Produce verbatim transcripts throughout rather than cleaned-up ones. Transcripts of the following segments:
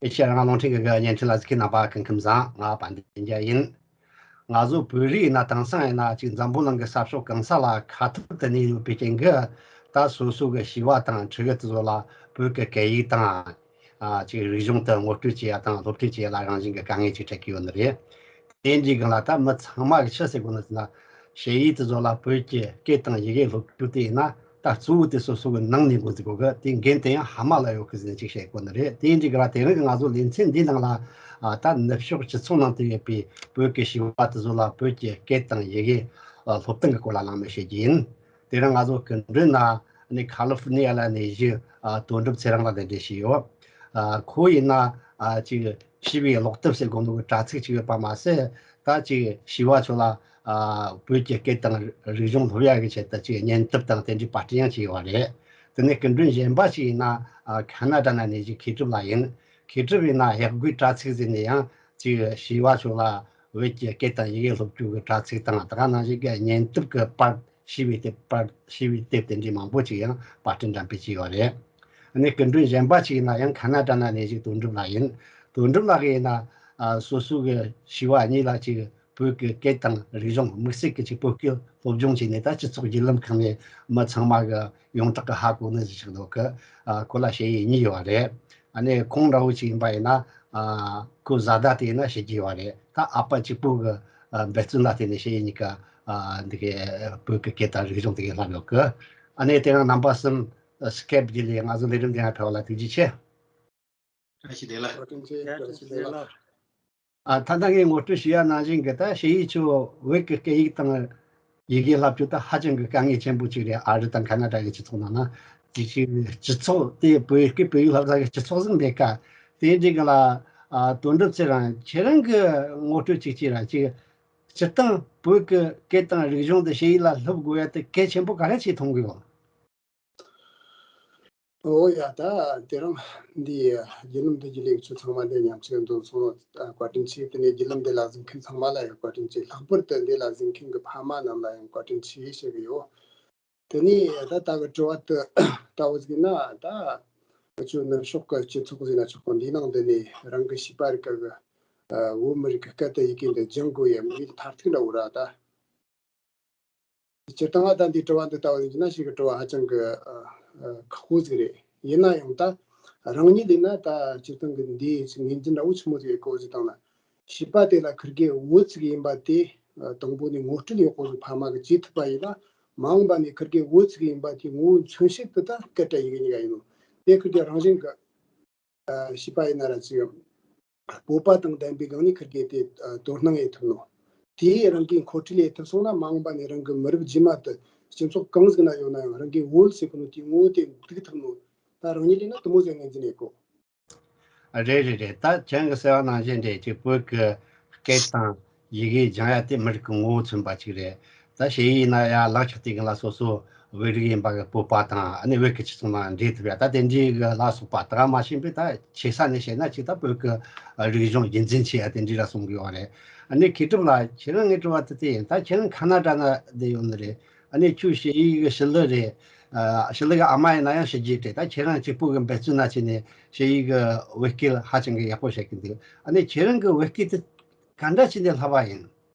ཨེ་ཤེ་ཡ་རང་དབང་རླུང་འཕྲིན་གྱི་བརྙན་འཕྲིན་ལ་གཟིགས་མཁན་རྣམ་པ་སྐུ་ཁམས་བཟང་། ང་དཔལ་ལྡན་རྒྱལ་ཡིན། ང་ཚོ་བོད་རིགས་ཡིན་ན་དེང་སང་ཡིན་ན་ཅིག་འཛམ་བུ་གླིང་གི་ས་ཕྱོགས་གང་ས་ལ་ཁ་ཐུག་ཏུ་གནས་ཡོད་པའི་རྐྱེན་གྱིས། ད་སོ་སོ་གི་བྱིས་པ་དང་ཕྲུ་གུ་དེ་ཚོ་ལ་བོད་ཀྱི་སྐད་ཡིག་དང་། ཨ། ཅིག་རིག་གཞུང་དེ་ངོ་སྤྲོད་བྱེད་ཡ་དང་སློབ་ཁྲིད་བྱེད་ཡ་ལ་རང་བཞིན་གྱི་དཀའ་ངལ་ཅིག་འཕྲད་ཀྱི་ཡོད་ནི་རེད། དེ་འདྲའི་སྒང་ལ་ད་མི་ཚང་མ་གིས་ཆི་ཟེར་དགོས་ནི་ཟེར་ན། ཞ་ཡི་དེ་ཚོ་ལ་བོད་ཀྱི་སྐད་དང་ཡི་གེ་སློབ་རྒྱུ་དེ་ཡིན་ན། ད་གཙོ་བོ་དེ་སོ་སོ་གི་ནང་ནས་འགོ་འཛུགས་དགོས་གི། དེ་འགན་དེ་ཡང་ཕ་མ་ལ་ཡོད་གི་ཟེར་ནས་ཅིག་བཤད་དགོས་ནི་རེད། དེ་འདྲའི་སྒང་ལ་དེ་རིང་གི་ང་ཚོ་ལེ་ཚན་འདིའི་ནང་ལ། ཨ། ད་ནུབ་ཕྱོགས་སྤྱི་ཚོགས་ནང་དུ་ཡོད་པའི་བོད་ཀྱི་བྱིས་པ་དེ་ཚོ་ལ་བོད་ཀྱི་སྐད་དང་ཡི་གེ། ཨ། སློབ་སྟོན་གྱི་སྐོར་ལ་གླེང་མོལ་བྱེད་རྒྱུ་ཡིན། དེ་རིང་ང་ཚོ་སྐུ་མགྲོན་ན་ནི་ཁ་ལི་ཧྥོར་ནི་ཡ་ལ་གནས་བཞུགས། ཨ། དོན་གྲུབ་ཚེ་རིང་ལགས་གདན་འདྲེན་བྱས་ཡོད། ཨ། ཁོ་ཡིན་ན། ཨ། ཅིག་བྱིས་པའི་ཀློག་དེབ་ཟེར་དགོས་འདུག་གི་དྲ་ཚིགས་ཅིག་ཡོད་པ་མ་ཟད། ད་ཅིག་བྱིས་པ་ཚོ་ལ། ཨ། བོད་ཀྱི་སྐད་དང་རིག་གཞུང་སློབ་ཡ་གི་ཆེད་དུ་ཅིག་བརྙན་དེབ་དང་དེ་འདྲའི་པར་སྐྲུན་ཡང་བྱས་ཡོད་རེད། དེ་ནས་སྐུ་མགྲོན་གཞན་པ་ཞིག་ཡིན་ན། ཨ། ཁ་ན་ཌ་ན་གནས་བཞུགས་མཁས་གྲུབ་ལགས་ཡིན། མཁས་གྲུབ་ཡིན་ན་ཡག་སྒོའི་དྲ་ཚིགས་ཟེར་ནས་ཡང་ཅིག་བྱིས་པ་ཚོ་ལ་བོད་ཀྱི་སྐད་དང་ཡི་གེ་སློབ་རྒྱུ་གི་དྲ་ཚིགས་དང་། དེ་ག་ནང་བཞིན་གྱི་བརྙན་དེབ་ཀྱི་པར། བྱིས་པའི་དེབ། པར། བྱིས་པའི་དེབ་དེ་འདྲའི་མང་པོ་ཅིག་ཡང་པར་སྐྲུན་འགྲེམས་སྤེལ་བྱས་ཡོད་རེད། ཨ་ནི་སྐུ་མགྲོན་གཞན་པ་ཅིག་ཡིན་ན་ཡང་ཁ་ན་ཌ་ན་གནས་བཞུགས་དོན་གྲུབ་ལགས་ཡིན། དོན་གྲུབ་ལགས་ཀྱིས་ཡིན་ན། ཨ། སོ་སོ་གི་བྱིས་པ་གཉིས་ལ་ཅིག་བོད་ཀྱི་སྐད་དང་རིག་གཞུང་། དམིགས་བསལ་གྱི་ཅིག་བོད་སྐད་སློབ་སྦྱོང་བྱས་ནས། ད་སྤྱི་ཚོགས་བརྒྱུད་ལམ་ཁག་ནས་མི་ཚང་མ་གི་ཡོངས་གྲགས་ཀྱི་ཧ་གོ་ནི་ཟིག་ཆགས་འདུག་གི། ཨ། ཁོ་ལ་ཞ་ཡི་གཉིས་ཡོད་རེད། ཨ་ནི་ཁོང་འདྲ་བོ་ཅིག་ཡིན་པ་ཡིན་ན། ཨ། ཁོ་བཟའ་ཟླ་དེ་ཡིན་ན་བྱས་རྗེས་པ་རེད། ད་ཨ་ཕ་གཅིག་པོ་གི། ཨ། འབད་བརྩོན་ལ་བརྟེན་ནས་ཞ་ཡི་གཉིས་ཀ། ཨ། འདི་གའི་བོད་ཀྱི་སྐད་དང་རིག་གཞུང་དེ་གའི་བསླབས་ཡོད་གི། ཨ་ནི་དེ་རིང་རྣམ་པ་གསུམ་སི་ཀེབ་བརྒྱུད་ལས་ང་ཚོ་ལས་རིམ་འདི་ནང་ཕེབས་པ་ལ་ཐུགས་རྗེ་ཆེ། བཀྲ་ཤིས་བདེ་ལེགས། བཀྲ་ཤིས་བདེ་ལེགས། ཨ། ད་ལྟ་ངས་ངོ་སྤྲོད་ཞུ་ཡ་ནང་བཞིན་གྱི། ད་ཞ་ཡི་ཁྱོད་བོད་ཀྱི་སྐད་ཡིག་དང་ཡི་གེ་བསླབ་རྒྱུ་ད་ཧ་ཅང་གི་དཀའ་ངལ་ཆེན་པོ་ཅིག་རེད། ཨ་རི་དང་ཁ་ན་ཌ་གི་སྤྱི་ཚོགས་ནང་ན། དེ་ཅིག་སྤྱི་ཚོགས་དེ་བོད་སྐད་བོད་ཡིག་བསླབ་ས་གི་སྤྱི་ཚོགས་ཟིག་མེད་ཀ། དེ་འདྲའི་སྒང་ལ། ཨ། དོན་གྲུབ་ཚེ་རིང་། ཁྱེད་རང་གི་ངོ་སྤྲོད་ཅིག་བྱས་ར། ཅིག་སྤྱིར་བཏང་བོད་ཀྱི་སྐད་དང་རིག་གཞུང་དེ་ཞ་ཡི་ལ་སློབ་དགོས་ཡ་དེ་གལ་ཆེན་པོ་ག་རེ་ཅིག་མཐོང་གི་ཡོད། ཨོ་ཡ། ད་དེ་རིང་འདི་བརྒྱུད་ལམ་འདི་བརྒྱུད་ལས་ཁྱོད་ཚང་མ་འདི་མཉམ་ཞུགས་འདུག་སོང་། ཨ། བཀའ་དྲིན་ཆེ། དེ་ནས་བརྒྱུད་ལམ་འདི་ལ་གཟིགས་མཁན་ཚང་མ་ལ་ཡང་བཀའ་དྲིན་ཆེ། ལྷག་པར་དུ་འདི་ལ་གཟིགས་མཁན་གྱི་ཕ་མ་རྣམས་ལ་ཡང་བཀའ་དྲིན་ཆེ་ཞུ་གི་ཡོད། དེ་ནས་ད་ལྟ་གི་དྲི་བ་དེ་ལྟ་བུ་ཟིག་ཡིན་ན། ད་ང་ཚོ་ནུབ་ཕྱོགས་ཀྱི་སྤྱི་ཚོགས་ཟེར་ན་ཆོག་གི། འདིའི་ནང་འདི་ནས་རང་གི་བྱིས་པ་རིགས་ཀྱི། ཨ། བོད་མི་རིགས་ཀྱི་སྐད་དང་ཡི་གེ་འདི་སྦྱང་དགོས་ཡ་དམིགས་ཡུལ་མཐར་ཐུག་འདྲ་བོ་ར། ད་སྤྱིར་བཏང་ད་འདི་དྲི་བ་འདི་ལྟ་བུ་ཡིན་ན་ཞིག་གི་དྲི་བ་ཧ་ཅང་གི། ཨ། ཨ། ཁག་པོ་ཟིག་རེད། ཡིན་ན་ཡང་ད་རང་ཉིད་ཡིན་ན་ད་སྤྱིར་བཏང་གི་འདི་ངོས་འཛིན་འདྲ་བོ་ཆི་མོ་ཟིག་ཡོད་གོ་ཟེར་བཏང་ན། བྱིས་པ་དེ་ལ་ཁིར་གེ་བོད་ཟིག་ཡིན་པ་དེ། ཨ། དང་པོ་ནས་ངོ་སྤྲོད་ཡག་པོ་ཟིག་ཕ་མ་གིས་བྱེད་ཐུབ་པ་ཡིན་ན། མ་འོངས་པ་ནས་ཁིར་གེ་བོད་ཟིག་ཡིན་པ་དེ་ངོ་བོ་མཚོན་བྱེད་དེ་ད་སྐད་དང་ཡི་གེ་གཉིས་ཀ་ཡིན་ནོ། དེ་ཁིར་གེ་རང་བཞིན་གི། ཨ། བྱིས་པ་ཡིན་ན་ར་ཅིག་སྤོབས་པ་དང་ལྡན་པའི་སྒང་ནས་ཁིར་གེ་དེ། ཨ། དོ་སྣང་ཡེད་ཐུབ་ནོ། དེ་རང་གིས་མཁོ་སྤྲོད་ཡེད་ཐུབ་སོང་ན། མ་འོངས་པ་ནས་རང་གི་མི་རབས་རྗེས་མ་དེ་སྤྱི་ཚོགས་གང་ཟིག་ན་ཡོད་ན་ཡང་རང་གིས་བོད་ཟེར་གོ་ནོ་དེའི་ངོ་བོ་དེ་འདུག་ཐུབ་ནོ། ད་རང་ཉིད་ཡིན་ན་དེ་མོ་ཟིག་ངོས་འཛིན་ཡེད་གོ། རེད་རེད་རེད། ད་ཁྱེད་རང་གིས་ཟེར་བ་ནང་བཞིན་རེད། ཅིག་བོད་ཀྱི་སྐད་དང་ཡི་གེ་སྦྱང་ཡ་དེ་མི་རིགས་ཀྱི་ངོ་བོ་མཚོན་པ་ཅིག་རེད། ད་ཞ་ཡི་ཡིན་ན་ཡ་ལག་ཆགས་དུས་སྒང་ལ་སོ་སོ་བོད་རིགས་ཡིན་པ་གི་སྤོབས་པ་དང་། ཨ་ནི་བོད་ཀྱི་སྤྱི་ཚོགས་ནང་འདྲེས་ཐུབ་ཡ། ད་དེ་འདྲའི་གི་ལ་སོགས་པ། ད་ག་མ་ཤེས་པས་ད་ཆེ་ས་ནས་བཤད་ན་ཅིག་ད་བོད་ཀྱི་རིག་གཞུང་རྒྱུན་འཛིན་བྱེད་ཡ་དེ་འདྲའི་ར་གསུང་གི་ཡོད་རེད། ཨ་ནི་མཁས་གྲུབ་ལགས། ཁྱེད་རང་ངའི་དྲི་བ་དེ་དེ་ཡིན། ད་ཁྱེད་རང་ཁ་ན་ཌ་ན་བསྡད་ཡོད་ནི་རེད། ཨ་ནི་ཁྱོད་ཞ་ཡི་གི་ཞི་ལུ་རེད། ཨ། ཞི་ལུ་གི་ཨ་མ་ཡིན་ན་ཡང་ཕྱི་རྒྱལ་རེད། ད་ཁྱེད་རང་གཅིག་པུ་གི་འབད་བརྩོན་ན་བྱས་ནས་ཞ་ཡི་གི་བོད་སྐད་ཧ་ཅང་གི་ཡག་པོ་བཤད་གི་འདུག། ཨ་ནི་ཁྱེད་རང་གི་བོད་སྐད་དེ་ག་འདྲ་བྱས་ནས་བསླབས་པ་ཡིན།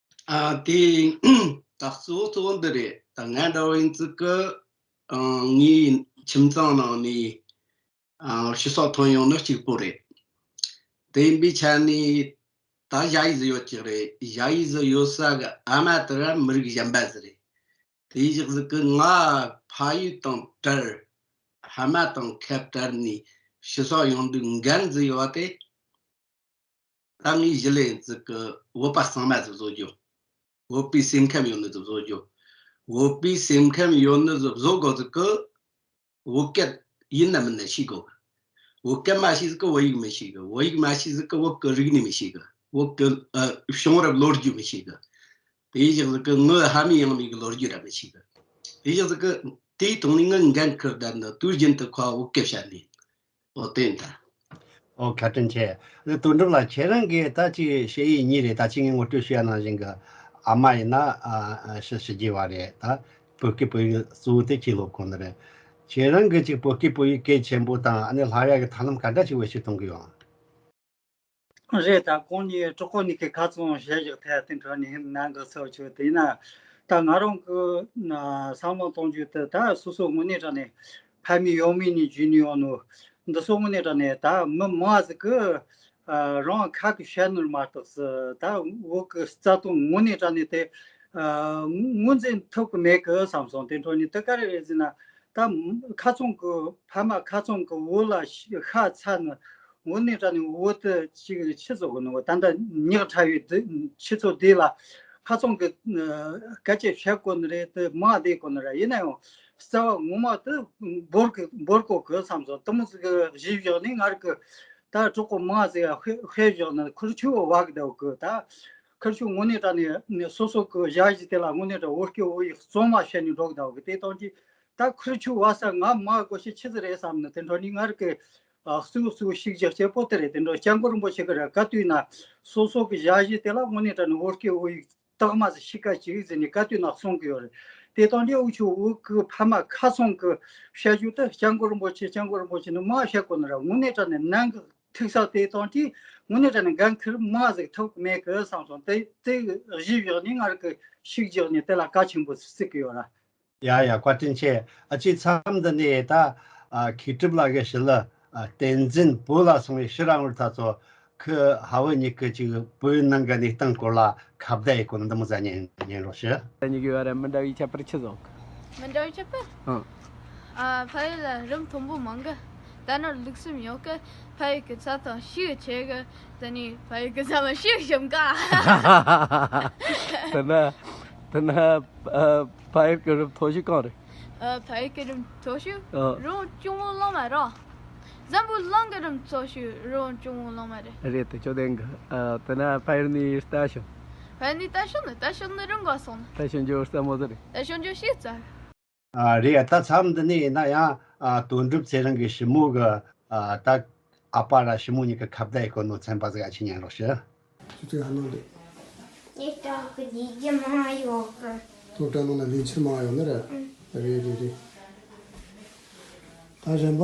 ཨ། དེ་ད་གཙོ་བོ་གཙོ་བོ་འདི་རེད། ད་ང་འདྲ་བོ་ཡིན་ཙི་གི། ཨ། ངའི་ཁྱིམ་ཚང་ནང་ནས། ཨ། ཕྱི་སོག་ཐོན་ཡོང་ནི་གཅིག་པོ་རེད། དེ་ཡིན་པའི་ཆ་ནས་ད་ཞ་ཡི་ཟིག་ཡོད་ཀྱི་རེད། ཞ་ཡི་ཟིག་ཡོད་ས་གི་ཨ་མ་དེ་ར་མི་རིགས་གཞན་པ་ཟིག་རེད། དེ་བཞག་ཟིག་གི་ང་ཕ་ཡུལ་དང་བྲལ། ཕ་མ་དང་ཁ་བྲལ་ནས་ཕྱི་སོག་ཡོང་དུས་འགན་ཟིག་ཡོད་པ་དེ། ད་ངས་ཞི་ལུ་ཡིན་ཙི་གི་བོད་པ་གཙང་མ་ཟིག་བཟོ་རྒྱུ། བོད་པའི་སེམས་ཁམས་ཡོད་ནི་ཟིག་བཟོ་རྒྱུ། བོད་པའི་སེམས་ཁམས་ཡོད་ནི་ཟིག་བཟོ་དགོས་ཟིག་གི། བོད་སྐད་ཡིན་ན་མིན་ན་ཤེས་དགོས་གི། བོད་སྐད་མ་ཤེས་ཟིག་གི་བོད་ཡིག་མི་ཤེས་གི། བོད་ཡིག་མ་ཤེས་ཟིག་གི་བོད་གི་རིག་གནས་མི་ཤེས་གི། བོད་གི། ཨ། བྱུང་རབས་ལོ་རྒྱུས་མི་ཤེས་གི། དེ་བཞག་ཟིག་གི་ངའི་ཕ་མེས་ཡང་མེས་གི་ལོ་རྒྱུས་ར་མི་ཤེས་གི། དེ་བཞག་ཟིག་གི་དེའི་ཐོག་ནས་ངའི་འགན་ཁུར་བསྡད་ནི་དུས་རྒྱུན་དུ་ཁོ་བོད་སྐད་བཤད་ནི། ཨོ། དེ་ཡིན་ད། ཨོ། བཀའ་དྲིན་ཆེ། དོན་གྲུབ་ལགས། ཁྱེད་རང་གིས་ད་ཅིག་ཞ་ཡི་གཉིས་རེད། ད་ཅིག་ངས་ངོ་སྤྲོད་ཞུ་ཡ་ནང་བཞིན་གི་ཨ་མ་ཡིན་ན། ཨ། ཨ། ཕྱི་ཕྱི་རྒྱལ་བ་རེད། ད་བོད་སྐད་བོད་ཡིག་གཙོ་བོ་དེ་ཁྱེད་སློབ་གོ་ནི་རེད། ཁྱེད་རང་གིས་ཅིག་བོད་སྐད་བོད་ཡིག་གལ་ཆེན་པོ་དང་། ཨ་ནི་བསླབ་ཡ་གི་ཐབས་ལམ་ག་འདྲ་ཅིག་བེད་སྤྱོད་གཏོང་གི་ཡོད། རེད། ད་གོང་ནས་གྲོགས་པོ་གཉིས་ཀྱིས་ཁ་ཚོན་བཞག་བཞག་ཐལ། དེ་འཕྲོ་ནས་ནང་གི་ཚོ་ཆོས་དེ་ན། ད་ང་རང་གི་ན་བསམ་བློ་གཏོང་རྒྱུ་དེ། ད་སོ་སོ་དངོས་གནས་དྲང་ནས་ཕ་མེས་ཡང་མེས་ནས་བརྒྱུད་ནས་ཡོང་ནོ་འདི་ཚོ་དངོས་གནས་དྲང་ནས་ད་མི་མང་ཟིག་གི་ཨ་རང་ཁ་གི་བཤད་ནོར་མ་གཏོགས་སུ། ད་བོད་གི་རྩ་དོན་དངོས་གནས་དྲང་ནས་དེ་ཨ་ངོས་འཛིན་ཐུབ་གི་མེད་གི་བསམ་སོང་། དེ་འཕྲོ་ནས་དེ་ག་རེ་རེད་ཟེར་ན། ད་ཁ་ཚོན་གི་ཕ་མ་ཁ་ཚོན་གི་བོད་ལ་ཤ་ཤ་ཚ་ནི་དངོས་གནས་དྲང་ནས་བོད་དུ་ཅིག་ཆི་ཟེར་གོ་ནོ། ད་ལྟ་ཉག་ཕྲ་བའི་དུས་ཆུ་ཚོད་འདི་ལ་ཁ་ཚོན་གི་སྐད་ཆ་བཤད་དགོས་ནི་རེད། དེ་མ་བསྡད་དགོས་ནི་རེད། ཡིན་ན་ཡང་རྩ་བ་ངོ་མ་དེ་འབོར་གི་འབོར་དགོས་གི་བསམ་སོང་། དེ་མོ་ཟིག་གི་གཞི་བཞག་ནས་ང་རང་གི་ད་གྲོགས་པོ་མང་ཟིག་ཧེ་ཧེ་བཞག་ནི་ཁུར་ཆུ་བ་གི་ད་གི་ད་ཁུར་ཆུ་དངོས་གནས་དྲང་ནས་སོ་སོ་གི་ཞ་ཡི་དེ་ལ་དངོས་གནས་དྲང་བོད་སྐད་བོད་ཡིག་གཙང་མ་བཤད་ནས་འགྲོ་གི་ད་གི་དེ་སྟོང་གི་ད་ཁུར་ཆུ་བ་ས་ང་མ་གོ་ཤེས་ཆི་ཟིག་རེད་བསམ་ནི། དེ་འཕྲོ་ནས་ང་རང་གི་ཨ་གཙོ་བོ་གཙོ་བོ་ཤིག་རྒྱག་ཆེ་པོ་དེ་རེད། དེ་འཕྲོ་སྐྱབས་མགོན་རིན་པོ་ཆེ་གི་ར་བཀའ་བསྡུས་ན་སོ་སོ་གི་ཞ་ཡི་དེ་ལ་དངོས་གནས་དྲང་ནས་བོད་སྐད་བོད་ཡིག་དག་མ་ཟིག་ཤིག་ག་ཅིག་ཟེར་ནས་བཀའ་བསྡུས་ན་གསུང་གི་ཡོད་རེད། དེ་དང་འདྲ་འུ་ཆོ་བོད་གི་ཕ་མ་ཁ་ཚོན་གི་བཤད་རྒྱུ་དེ་སྐྱབས་མགོན་རིན་པོ་ཆེ་སྐྱབས་མགོན་རིན་པོ་ཆེ་ནི་མ་བཤད་གོ་ནི་ར། དངོས་གནས་དྲང་ནས་ནང་གི་ཐུག་ས་དེ་དང་དེ་དངོས་གནས་དྲང་ནས་འགན་འཁུར་མ་ཟིག་ཐོབ་མེད་གི་བསམ་སོང་། དེ་དེ་གཞི་བཞག་ནས་ང་རང་གི་ཤིག་རྒྱག་ནས་དེ་ལ་གལ་ཆེན་པོ་བརྩི་གི་ཡོད་ར། ཡ་ཡ། བཀའ་དྲིན་ཆེ། ཨ་ཅེ་མཚམས་འདི་ནས་ད་ཨ་མཁས་གྲུབ་ལགས་ཀྱི་ཞི་ལི་ཨ་བསྟན་འཛིན་བོད་ལ་སོང་བའི་ཕྱིར་རང་བར་ད་ཚོ་ཁོས་ཧ་བོད་གཉིས་ཀྱི་ཅིག་བོད་ནང་གི་གནས་སྟངས་སྐོར་ལ་ཁ་བརྡ་ཡེད་གོ་ནི་འདི་མོ་ཟ་ཉན་ཉན་རོགས་ཞུ། ད་གཉིས་ཀྱི་བར་མི་འདྲ་བའི་ཁྱད་པར་ཆི་ཟིག་མི་འདྲ་བའི་ཁྱད་པར། ཨང་། ཨ་ཕ་ཡུལ་ལ་རིམ་མཐོན་པོ་མང་གི། ད་ནོར་ལུགས་སེམས་ཡོད་གི། ཕ་ཡུལ་གི་རྩྭ་ཐང་ཤིག་ཆེ་གི། དེ་ནས་ཕ་ཡུལ་གི་ཟ་མ་ཤིག་ཞིམ་ག། དེ་ན་དེ་ན་ཨ་ཕ་ཡུལ་གི་རིམ་མཐོ་ཤོས་གང་རེད། ཨ་ཕ་ཡུལ་གི་རིམ་མཐོ་ཤོས། ཨ། རི་བོ་ལྕང་མོ་གླང་མ་རེད། འཛམ་བུ་གླིང་གི་རིམ་མཐོ་ཤོས་རི་བོ་ལྕང་མོ་གླང་མ་རེད། རེད་དེ་ཁྱོད་བདེན་གི། ཨ་དེ་ན་ཕ་ཡུལ་ནས་རྟ་ཞོན། ཕ་ཡུལ་ནས་རྟ་ཞོན་ནི། རྟ་ཞོན་ནི་རི་མགོ་སོང་ནི། རྟ་ཞོན་རྒྱུ་རྩ་མོ་ཟིག་རེད། རྟ་ཞོན་རྒྱུ་ཤིག་རྩ། ཨ་རེད། ད་མཚམས་འདི་ནས་ཡིན་ན་ཡང་ཨ་དོན་གྲུབ་ཚེ་རིང་གི་ཞི་མོ་གི་ཨ་ད་ཨ་ཕ་ར་ཞི་མོ་གཉིས་ཀྱི་ཁ་བརྡ་ཡེད་གོ་ནོ་ཚན་པ་ཟིག་ཨ་ཅེ་ཉན་རོགས་ཞུ། ཁྱོད་ཚོས་ཧ་ནང་འདུག་ངས་སྐྲག་གི་བསྡད་རྒྱུ་མང་ཡོད་གི། སློབ་གྲྭ་ནང་ན་ལས་འཆར་མང་ཡོད་ནི་རེད། ཨང་། རེད་རེད་རེད། ད་གཞན་པ་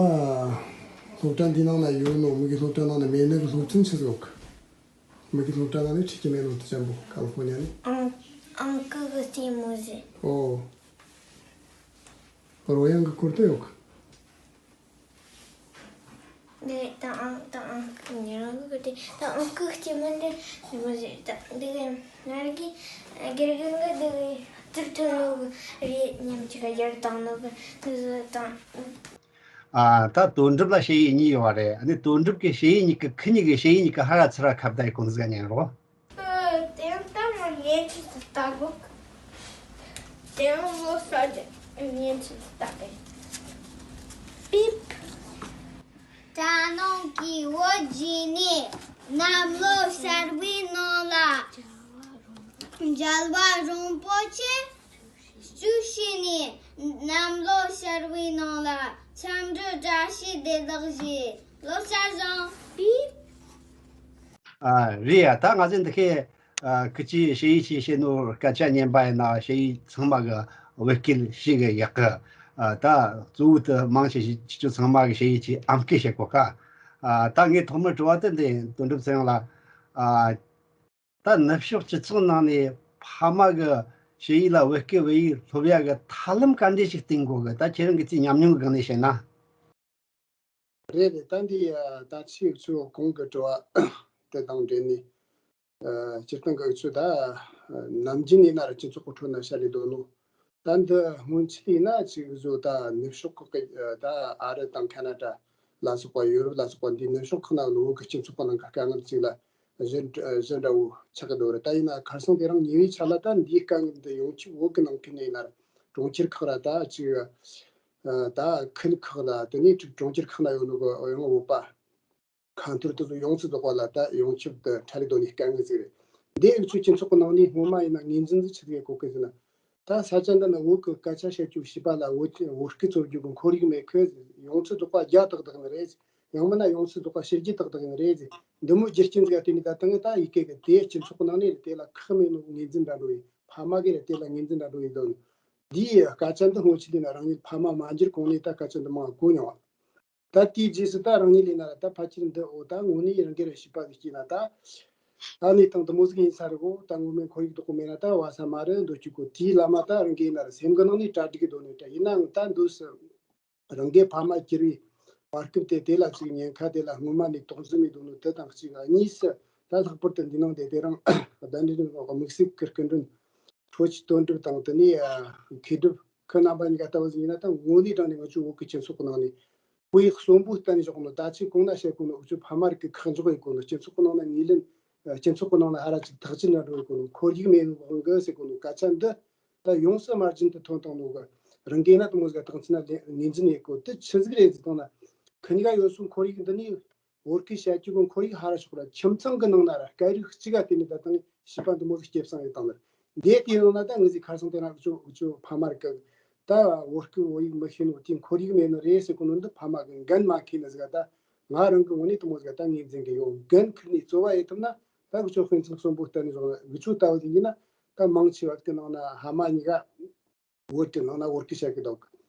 སློབ་གྲྭ་འདི་ནང་ན་ཡོད་ནོ་མི་གི་སློབ་གྲྭ་ནང་ན་མེད་ནི་གི་སློབ་ཚན་ཆི་ཟིག་ཡོད་གི། མི་གི་སློབ་གྲྭ་ནང་ནས་ཁྲིད་ཀྱི་མེད་ནོ་དེ་ཅན་པོ་ཀ་ལི་ཧྥོ་ནི་ཡ་ནས། ཨང་ཨང་ཀི་གི་རྩེད་མོ་ཟེར། ཨོ། རོལ་དབྱངས་གི་སྐོར་དུ་ཡོད་གི། འདི་ད་ཨང་ད་ཨང་ཀི་ཉེ་རང་གི་དེ་ད་ཨང་ཀི་རྩེད་མོ་འདི་རྩེད་མོ་ཟེར། ད་འདི་གི་ང་རང་གི་དགེ་རྒན་གི་འདི་གི་རྩིབ་ཐོན་ནོ་གི་རེད། མཉམ་གཅིག་ག་རྒྱར་བཏང་ནོ་གི་འདི་ཟོ་དང་། ཨ་ད་དོན་གྲུབ་ལ་ཞ་ཡི་གཉིས་ཡོད་པ་རེད། ཨ་ནི་དོན་གྲུབ་ཀྱི་ཞ་ཡི་གཉིས་ཀྱི་ཁི་གཉིས་ཀྱི་ཞ་ཡི་གཉིས་ཀྱི་ཧ་ར་ཚུར་ར་ཁ་བརྡ་ཡི་གོང་ཟིག་ཉན་རོགས། དེང་སང་ངས་ཁྱེད་ཚོ་ལྟ་གོ། དེང་ལོ་གསར་གྱི་ངས་ཁྱེད་ཚོ་ལྟ་གི། པིབ། དྲ་ནང་གི་འོད་བརྗིད་ནི་གནམ་ལོ་གསར་བའི་ནང་ལ་རྒྱལ་བ་རིན་པོ་ཆེ་བཞུགས་ཤིག་ནི་གནམ་ལོ་གསར་བའི་ནང་ལ་འཚམས་འདྲི་བཀྲ་ཤིས་བདེ་ལེགས་ཞུ། ལོ་གསར་བཟང་། པིབ། ཨ་རེད་ཡ། ད་ང་ཚོས་འདི་ཁའི་ཨ་ཁི་ཆོས་ཞ་ཡི་ཆོས་བཤད་ནོ་སྐད་ཆ་ཉན་པ་ཡིན་ན་ཞ་ཡི་ཚང་མ་གི་བོད་སྐད་ཤེས་གི་ཡག་གི། ཨ་ད་གཙོ་བོ་དེ་མང་ཆེ་ཤོས་ཁྱེད་ཚོ་ཚང་མ་གི་ཞ་ཡི་ཆོས་ཨམ་སྐད་བཤད་གོ་ཀ། ཨ་ད་ངས་ཐོག་མར་དྲི་བ་དེ་འདི་དོན་གྲུབ་ཚེ་རིང་ལ། ཨ་ད་ནུབ་ཕྱོགས་སྤྱི་ཚོགས་ནང་ནས་ཕ་མ་གི་ཞ་ཡི་ལ་བོད་སྐད་བོད་ཡིག་སློབ་ཡ་གི་ཐབས་ལམ་ག་འདྲས་ཞིག་བསྟེན་དགོས་གི། ད་ཁྱེད་རང་གི་ཅིག་ཉམས་མྱོང་གི་སྒང་ནས་བཤད་ན། རེད་རེད། ད་འདི་ད་ཆེས་གཙོ་བོ་གོང་གི་དྲི་བ་དེ་དང་འབྲེལ་ནས། ཨ་སྤྱིར་བཏང་གི་ཚོད་ད་ནམ་རྒྱུན་ཡིན་ན་ར་སྤྱི་ཚོགས་ཀྱི་ཁྲོད་ན་བཤད་ལས་དོ་ནོ། ད་འདི་སྔོན་ཆད་ཡིན་ན་ཅིག་བཟོ་ད་ནུབ་ཕྱོགས་ཀྱི་ད་ཨ་རི་དང་ཁ་ན་ཌ་ལ་སོགས་པ་ཡོ་རོབ་ལ་སོགས་པ་འདི་ནུབ་ཕྱོགས་ཁག་ན་ལོ་གི་སྤྱི་ཚོགས་ཀྱི་ནང་གི་དཀའ་ངལ་ཅིག་ལ་གཞི་གཞི་འདྲ་བོ་ཆགས་ཀྱི་འདུག་རེད། ད་ཡིན་ན་ཁ་སང་དེ་རིང་ཉེ་བའི་ཆ་ལ་ད་འདིའི་དཀའ་ངལ་འདི་ཡོང་ཆེད་བོད་ཀྱི་ནང་ཁུལ་ནས་ཡིན་ན་ར་གྲོང་ཁྱེར་ཁག་ར་ད་ཅིག་ཨ་ད་ཁུལ་ཁག་ལ་དེ་ནས་ཅིག་གྲོང་ཁྱེར་ཁག་ན་ཡོད་ནོ་གི་ཡང་བོད་པ། ཁ་ཐོར་དུ་ཡོངས་སུ་རྫོགས་པ་ལ་ད་ཡོངས་ཁྱབ་ཏུ་ཁྲལ་དོ་ནས་དཀའ་ངལ་ཟིག་རེད། འདི་ཡིག་ཆོས་སྤྱི་ཚོགས་ཀྱི་ནང་ནས་སྔོན་མ་ཡིན་ན་ངོས་འཛིན་ཟིག་ཆི་ཟིག་གོ་གི་ཟེར་ན། ད་ས་ཆ་འདི་ན་བོད་ཀྱི་སྐད་ཆ་བཤད་རྒྱུ་བྱིས་པ་ལ་བོད་ཀྱི་བོད་སྐད་རྩོད་རྒྱུ་གི་ཁོར་ཡུག་མེད་ཁུལ། ཡོངས་སུ་རྫོགས་པ་རྒྱ་ཏག་ཏག་ནི་རེད། ཡང་མིན་ན་ཡོངས་སུ་རྫོགས་པ་ཕྱི་རྒྱལ་ཏག་ཏག་ནི་རེད། འདི་མོ་རྒྱུ་རྐྱེན་ཟིག་ག་བརྟེན་ནས་ད་ལྟ་ངས་ད་ཡི་གེ་གི་དེ་སྤྱི་ཚོགས་ཀྱི་ནང་ནས་དེ་ལ་ཁག་མེད་ནོ་ངོས་འཛིན་འདྲ་འགྲོ་ཡིན། ཕ་མ་གིས་ར་དེ་ལ་ངོས་འཛིན་འདྲ་འགྲོ་ཡིན་དོ། འདིའི་སྐད་ཆ་འདི་སྔོན་ཆད་དེ་ན་རང་ཉིད་ཕ་མ་མ་འགྱུར་གོང་ནས་ད་སྐད་ཆ་འདི་མང་གོ་མྱོང་བ། ད་དེའི་རྗེས་སུ་ད་རང་ཉིད་ལས་ན་ད་ཕལ་ཆེར་འདི་འོ་ད་དངོས་གནས་རང་སྒེར་བྱིས་པ་ཟིག་སྐྱེས་ན་ད། ད་གནས་སྟངས་འདི་མོ་ཟིག་ཡིན་ས་རེད་གོ། ད་ངོ་མའི་ཁོར་ཡུག་དག་གོ་མེད་ན་ད་བ་ས་མ་རེད་འདོད་ཀྱི་གོ། དེའི་བླ་མ་ད་རང་གི་ཡིན་ན་རེད། སེམས་གི་ནང་ནས་གྲ་སྒྲིག་གི་སྡོད་ནས་ད་ཡིན་ནའང་ད་འདོད་སུ། རང་གི་ཕ་མ་གྱུར་བའི་བར་སྐབས་དེ་དེ་ལ་ཅིག་ཉེན་ཁ་དེ་ལ་སྔོན་མ་ནས་དོགས་ཟོན་མེད་དོ་ནོ་དེ་དང་གཅིག་གཉིས་སུ་ད་ལྷག་པར་དུ་འདི་ནང་དེ་དེ་རིང་གདན་འདྲེན་དམིགས་བསལ་གྱི་སྐུ་མགྲོན་ཁྲོ་ཆུ་དོན་གྲུབ་དང་དེ་ནས་མཁས་གྲུབ་ཁོ་རྣམ་པ་གཉིས་ཀ་ལྟ་བུ་ཟིག་ཡིན་ན་ད་དངོས་གནས་དྲང་ནས་ང་ཚོའི་བོད་ཀྱི་སྤྱི་ཚོགས་ཀྱི་ནང་ནས་དཔེ་གསོན་པོ་བསྟན་བཞག་ནོ། ད་ཅི་གོང་ན་བཤད་གོ་ནོ་འུ་ཚོ་ཕ་མ་རིགས་ཀྱི་ཁག་འཇོག་ཡེད་གོ་ནོ། སྤྱི་ཚོགས་ཀྱི་ནང་ན་ངོས་ལེན། སྤྱི་ཚོགས་ཀྱི་ནང་ན་ཧ་ར་ཅིག་ཐག་གཅོད་འདྲ་འགྲོ་ཡེད་གོ་ནོ། ཁོར་ཡུག་མེད་ནོ་དབང་གི་ཟེར་གོ་ནོ་སྐད་ཆ་འདི། ད་ཡོངས་སུ་མ་བརྗེད་དུ་ཐོན་བཏང་ནོ་གི། རང་གིས་ན་དེ་མོ་ཟིག་བཏང་ཚེ་ན་ལེ་ངོས་འཛིན་ཡེད་གོ། དེ་ཆི་ཟིག་རེད་ཟེར་བཏང་ན། ཁི་གཉིས་ཀ་ཡོད་སོང་ཁོར་ཡུག་འདི་ནི་བོད་སྐད་བཤད་རྒྱུ་གི་ཁོར་ཡུག་ཧ་ར་ཤོག་ར། ཁྱིམ་ཚང་གི་ནང་ན་ར་སྐད་རིགས་གཅིག་ག་བརྟེན་ནས་ད་དང་བྱིས་པ་འདི་མོ་ཟིག་སྐྱེ་བསམ་ཡོད་དང་ནི། འདས་དེའི་ནང་ན་ད་ངེད་ཚོའི་ཁ་སང་དེ་ན་འུ་ཚོ་འུ་ཚོ་ཕ་མ་རིགས་ཀྱི་ད་བོད་སྐད་བོད་ཡིག་མི་ཤེས་ནོ་དེ་ཁོར་ཡུག་མེད་ནི་རེད་ཟེར་གོ་ནོ་འདི་ཕ་མ་གི་འགན་མ་འཁྱེར་ནི་ཟིག་ད། ང་རང་གི་ངོས་ནས་དེ་མོ་ཟིག་ད་ངོས་འཛིན་གི་ཡོད། འགན་འཁུར་ནས་རྩོལ་བ་ཡེད་ཐུབ་ན། ད་འུ་ཚོ་དཔེ་མཚོན་གསོན་པོ་བསྟན་ནས་བཟུང་ན་འུ་ཚོ་ལྟ་བུ་དེ་ཡིན་ན་ད་མང་ཆེ་བ་གི་ནང་ན་ཕ་མ་གཉིས་ཀ་བོད་ཀྱི་ནང་ན་བོད་སྐད་བཤད་གི་འདུག་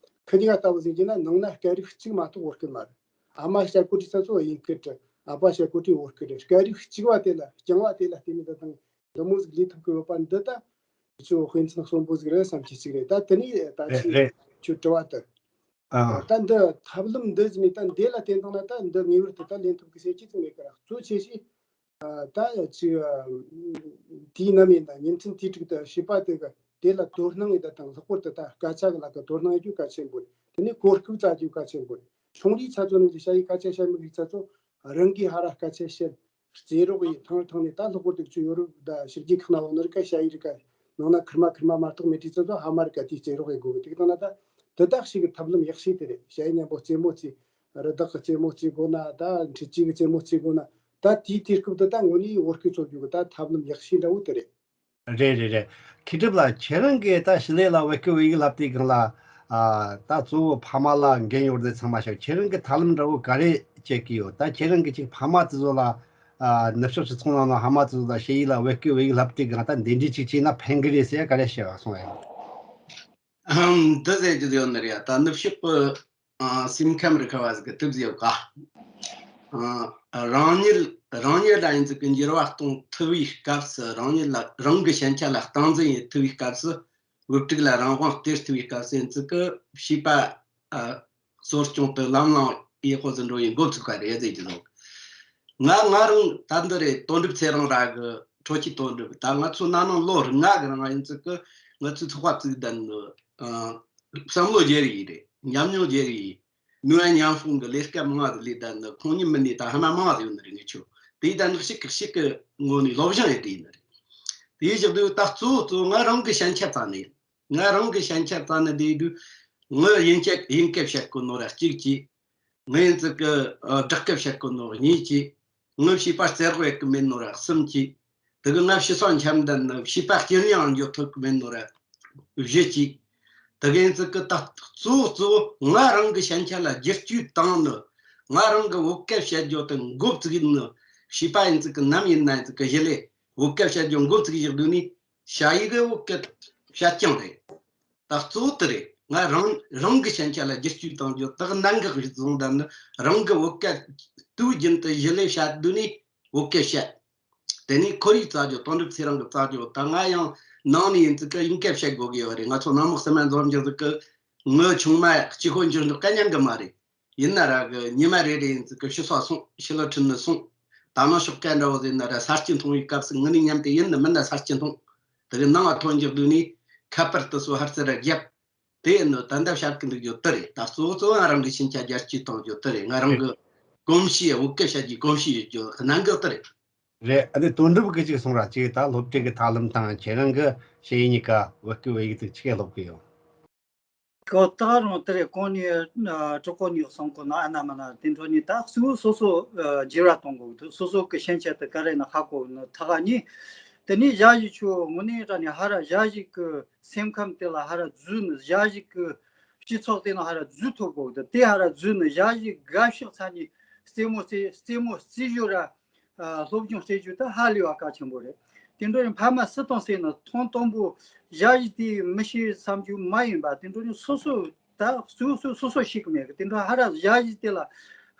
ཁི་གཉིས་ཀ་ལྟ་བུ་ཟིག་ཡིན་ན་ནང་ན་སྐད་རིགས་གཅིག་མ་གཏོགས་བོད་སྐད་མ་རེད། ཨ་མ་བཤད་གོ་དུས་ས་ཚོ་དབྱིན་སྐད་རེད། ཨ་ཕ་བཤད་གོ་དུས་བོད་སྐད་རེད། སྐད་རིགས་གཅིག་བ་དེ་ལ་རྐྱང་བ་དེ་ལ་བརྟེན་ནས་ད་དང་འདི་མོ་ཟིག་ལས་ཐུབ་གི་ཡོད་པ་འདི་ད་འུ་ཚོ་དཔེ་མཚོན་གསོན་པོ་ཟིག་རེད་བསམ་གྱི་ཅིག་རེད། ད་དེ་ནས་ད་རེད་ཅི་རེད། ཁྱོད་དྲི་བ་དེ། ཨ། ད་འདི་ཐབས་ལམ་འདི་ཟིན་ནས་ད་འདི་ལ་བརྟེན་བཏང་ན་ད་འདི་ངེས་པར་དུ་ད་ལེན་ཐུབ་གི་ཟེར་གྱི་ཙམ་མེད་ཀི་ར། གཙོ་ཆེ་ཤོས་ད་ཡ་ཅི་དེའི་ནམ་ཡིན་ད་ཉིན་མཚན་དུས་དྲུག་ཏུ་བྱིས་པ་དེ་གི་དེ་ལ་དོ་སྣང་ཡིན་ད་དང་ལྷག་པར་དུ་ད་སྐད་ཆ་གི་ལ་གི་དོ་སྣང་ཡོད་རྒྱུ་གལ་ཆེན་པོ་རེད། དེ་ནས་གོ་སྐབས་བཙལ་རྒྱུ་གལ་ཆེན་པོ་རེད། ཆུང་རིགས་ཚ་ཚོ་ནི་ཞ་ཡི་སྐད་ཆ་བཤད་མི་རིགས་ཚ་ཚོ་རང་གིས་ཧ་ར་སྐད་ཆ་བཤད། རྩེད་རོགས་ཡིན་ཐང་ཐང་ནས་ད་ལྷག་པར་དུ་ཆུ་ཡོ་རོབ་ད་ཕྱི་རྒྱལ་ཁག་ན་འོ་ནི་རི་ཀ་ཞ་ཡི་རི་ཀ་ནང་ན་ཁིར་མ་ཁིར་མ་མ་གཏོགས་མེད་དུས་ཙམ་ཚོ་ཧ་མ་རི་ཀ་དེའི་རྩེད་རོགས་ཡི་དགོས་གི་དེ་གི་ནང་ན་ད་དེ་དག་ཞིག་གི་ཐབས་ལམ་ཡག་ཤོས་དེ་རེད། ཞ་ཡི་མཉམ་པོ་རྩེད་མོ་རྩེ། རི་དྭགས་གི་རྩེད་མོ་རྩེ་དགོས་ན་ད་འཕྲུལ་ཆས་གི་རྩེད་མོ་རྩེ་དགོས་ན་ད་དེའི་དུས་སྐབས་དུ་ད་དངོས་གནས་བོད་སྐད་རྩོད་རྒྱུ་གི་ད་ཐབས་ལམ་ཡག་ཤོས་འདྲ་བོ་དེ་རེད། རེད་རེད་རེད། མཁས་གྲུབ་ལགས་ཁྱེད་རང་གིས་ད་ཞི་ལི་ལ་བོད་སྐད་བོད་ཡིག་བསླབ་དུས་སྒང་ལ་ཨ་ད་གཙོ་བོ་ཕ་མ་ལ་འགན་ཡོད་རེད་ཚང་མ་ཤོད། ཁྱེད་རང་གིས་ཐབས་ལམ་འདྲ་བོ་ག་རེ་སྤྱད་ཀྱི་ཡོད། ད་ཁྱེད་རང་གིས་ཅིག་ཕ་མ་དེ་ཚོ་ལ་ཨ་ནུབ་ཕྱོགས་སྤྱི་ཚོགས་ནང་ན་ཕ་མ་དེ་ཚོ་ལ་ཞི་ལི་ལ་བོད་སྐད་བོད་ཡིག་བསླབ་དུས་སྒང་ད་འདི་འདྲའི་ཅིག་བྱས་ན་ཕན་གི་རེད་ཟེར་ག་རེ་བཤད་པ་སོང་ཡང་། ཨམ། འདི་ཟེར་རྒྱུ་ཡོད་ནི་རེད་ཡ། ད་ནུབ་ཕྱོགས་པའི་ཨ་སེམས་ཁམས་རིག་པ་བ་ཟིག་གིས་དེབ་ཟེར་ག་ཨ་རང་ཉིད་རང་ཉིད་ལ་ཡིན་ཚུལ་གྱི་འགྱུར་བ་གཏོང་ཐུབ་པའི་སྐབས་སུ། རང་ཉིད་ལ་རང་གི་ཞན་ཆ་ལ་སྟངས་འཛིན་ཡེད་ཐུབ་པའི་སྐབས་སུ། བུ་ཕྲུག་ལ་རང་དབང་སྟེར་ཐུབ་པའི་སྐབས་སུ་ཡིན་ཚུལ་གྱི་བྱིས་པ་ཨ་གསོ་སྐྱོང་དུ་ལམ་ལྷོང་ཡེ་ཧོ་ཟིན་འགྲོ་ཡི་འགོ་ཚུགས་པ་རེད་ཟེར་རྒྱུ་ཡོད། ང་ང་རང་ད་འདི་རེད། དོན་གྲུབ་ཚེ་རིང་ར་གི་ཁྲོ་ཆུ་དོན་གྲུབ་ད་ང་ཚོ་ན་ནིང་ལོ་ལྔ་གི་རིང་ཡིན་ཚུལ་གི་ང་ཚོའི་ཚོགས་པ་བཙུགས་བསྡད་ནི་ཨ་བསམ་བློ་བརྗེ་རེས་ཡིན་རེད། ཉམས་མྱོང་བརྗེ་རེས་ཡིན། ནུས་པ་མཉམ་སྤུངས་གི་ལས་ཀ་མང་བ་ཟིག་ལས་བསྡད་ནི་ཁོང་ཉིད་མི་ནི་ད་ཧ་མ་མང་བ་ཟིག་ཡོད་ནི་རེད། ངེད་ཆོ་དེའི་ད་ནག་ཤིག་གི་ཤིག་གི་ངོ་ནས་སློབ་སྦྱོང་ཡེད་དེ་ཡིན་ནི་རེད། དེའི་ཞག་དུས་ད་གཙོ་བོ་གཙོ་བོ་ང་རང་གི་ཞན་ཆ་རྩ་ནས་ཡིན། ང་རང་གི་ཞན་ཆ་རྩ་ནས་དེ་དུས་ངའི་དབྱིན་སྐད་དབྱིན་སྐད་བཤད་གོ་ནོ་ར་གཅིག་གྱིས། ངའི་ཚིག་གི་ཨ་སྦྲག་སྐད་བཤད་གོ་ནོ་གཉིས་ཀྱིས། ངའི་བྱིས་པ་རྩེད་རོགས་ཡེད་གི་མེད་ནོ་ར་གསུམ་གྱིས། དེ་གི་ང་ཕྱི་སོ་འཆམ་ལྡན་ནི་བྱིས་པ་སྐྱིད་ཡང་འགྱོ་ཐུབ་གི་མེད་ནོ་ར་བཞི་གྱིས། དེ་གི་ཚིག་གི་ད་གཙོ་བོ་གཙོ་བོ་ང་རང་གི་ཞན་ཆ་ལ་བསྒྱུར་བཅོས་བཏང་ནི། ང་རང་གི་བོད་སྐད་བཤད་རྒྱུ་དེ་འགོ་བཙུགས་ནི། བྱིས་པ་ཡིན་ཚིག་གི་ནམ་ཡིན་ན་ཡིན་ཚིག་གི་གཞི་ལས་བོད་སྐད་བཤད་རྒྱུ་འགོ་བཙུགས་བཞག་དུས་ནི། ཞ་ཡི་གི་བོད་སྐད་བཤད་རྐྱང་རེད། ད་གཙོ་བོ་དེ་རེད། ང་རང་རང་གི་ཞན་ཆ་ལ་བསྒྱུར་བཅོས་གཏོང་རྒྱུ་དག་གནད་འགག་རེད་བཟུང་བསྡད་ནི། རང་གི་བོད་སྐད་དུས་རྒྱུན་དུ་ཞི་ལི་བཤད་དུས་ནི་བོད་སྐད་བཤད། དེ་ནས་ཁོར་ཡུག་བཙལ་རྒྱུ་དོན་གྲུབ་ཚེ་རིང་གི་བཙལ་རྒྱུ་ད་ང་ཡང་ནང་ནས་ཡིན་ཚུལ་གི་དབྱིན་སྐད་བཤད་དགོས་ཀྱི་ཡོད་རེད། ང་ཚོ་ནང་མི་སི་མན་འཛོམས་འགྱུར་ཟིག་གི་ངའི་ཆུང་མ་གཅིག་ཁོ་འགྱུར་འགྲོ་ག་མྱང་གི་མ་རེད། ཡིན་ན་ར་གི་ཉི་མ་རེ་རེ་ཡིན་ཚུལ་གི་ཕྱི་སོ་སོང་ཕྱི་ལོ་ཁྲིད་ནི་སོང་། ད་ནང་ཕྱོགས་སྐད་འདྲ་བོ་ཟེར་ན་ར་ས་སྐྱི་མཐོང་བའི་སྐབས་སུ་ངི་ནི་མཉམ་དུ་ཡིན་ནི་མིན་ན་ས་སྐྱི་མཐོང་། དེ་གི་ནང་ང་ཐོན་འཇོག་དུས་ནི་ཁ་པར་དུ་སོ་ཧར་ཚེ་ར་རྒྱབ། དེ་ཡིན་ནོ་ད་ལྟ་བཤད་གི་འདུག་རྒྱུ་དེ་རེད། ད་གཙོ་བོ་གཙོ་བོ་ང་རང་གི་ཕྱིན་ཆད་རྒྱ་སྐྱེད་གཏོང་རྒྱུ་དེ་རེད། ང་རང་གི་གོམས་གཤིས་བོད་སྐད་བཤད་རྒྱུའི་གོམས་གཤིས་ཡོད་རྒྱུ་གནད་འགག་དེ་རེད། རེད། ཨ་ནི་དོན་གྲུབ་གི་ཅིག་གསུང་ར་ཅིག་ད་སློབ་ཁྲིད་ཀྱི་ཐབས་ལམ་དང་ཁྱེད་རང་གི་ཞི་ཡི་གཉིས་ཀ་བོད་སྐད་བོད་ཡིག་དེ་ཆི་གེ་སློབ་གི་ཡོད། ཁོ་ད་རུང་དེ་རེད། གོང་ནས་ཨ་གྲོགས་པོ་ནས་གསུང་གོ་ན་ཨ་ན་མ་ན་དེ་འཕྲོ་ནས་ད་གཙོ་བོ་སོ་སོ་ཨ་འགྱུར་བ་གཏོང་དགོས་འདུག་སོ་སོ་གི་ཞན་ཆ་དེ་ག་རེ་ན་ཧ་གོ་ནི་ཐ་ག་ནི། དེ་ནས་ཞ་ཡི་ཆོ་དངོས་གནས་དྲང་ནས་ཧ་ར་ཞ་ཡི་གི་སེམས་ཁམས་དེ་ལ་ཧ་ར་འཛུལ་ནི། ཞ་ཡི་གི་སྤྱི་ཚོགས་དེ་ནང་ཧ་ར་འཛུལ་ཐུབ་དགོས་འདུག་དེ་ཧ་ར་འཛུལ་ནི་ཞ་ཡི་དགའ་ཕྱོགས་ཚ་ནི་རྩེད་མོ་རྩེ་རྩེད་མོ་རྩེ་ཞོར་ར། ཨ་སློབ་སྦྱོང་བྱེད་རྒྱུ་ད་ཧ་ལས་པ་གལ་ཆེན་པོ་རེད། དེ་འདྲ་ཡིན་ཕ་མ་སུ་དང་སུ་ཡིན་ན་ཐོང་དང་པོ་ཞ་ཡི་དེ་མི་ཤེས་བསམ་རྒྱུ་མ་ཡིན་པ། དེ་འདྲ་ཡིན་སོ་སོ་ ད་གཙོ་སོ་སོ་སོ་ཞིག་མེད་གི། དེ་འདྲ་ཧ་ར་ཞ་ཡི་དེ་ལ་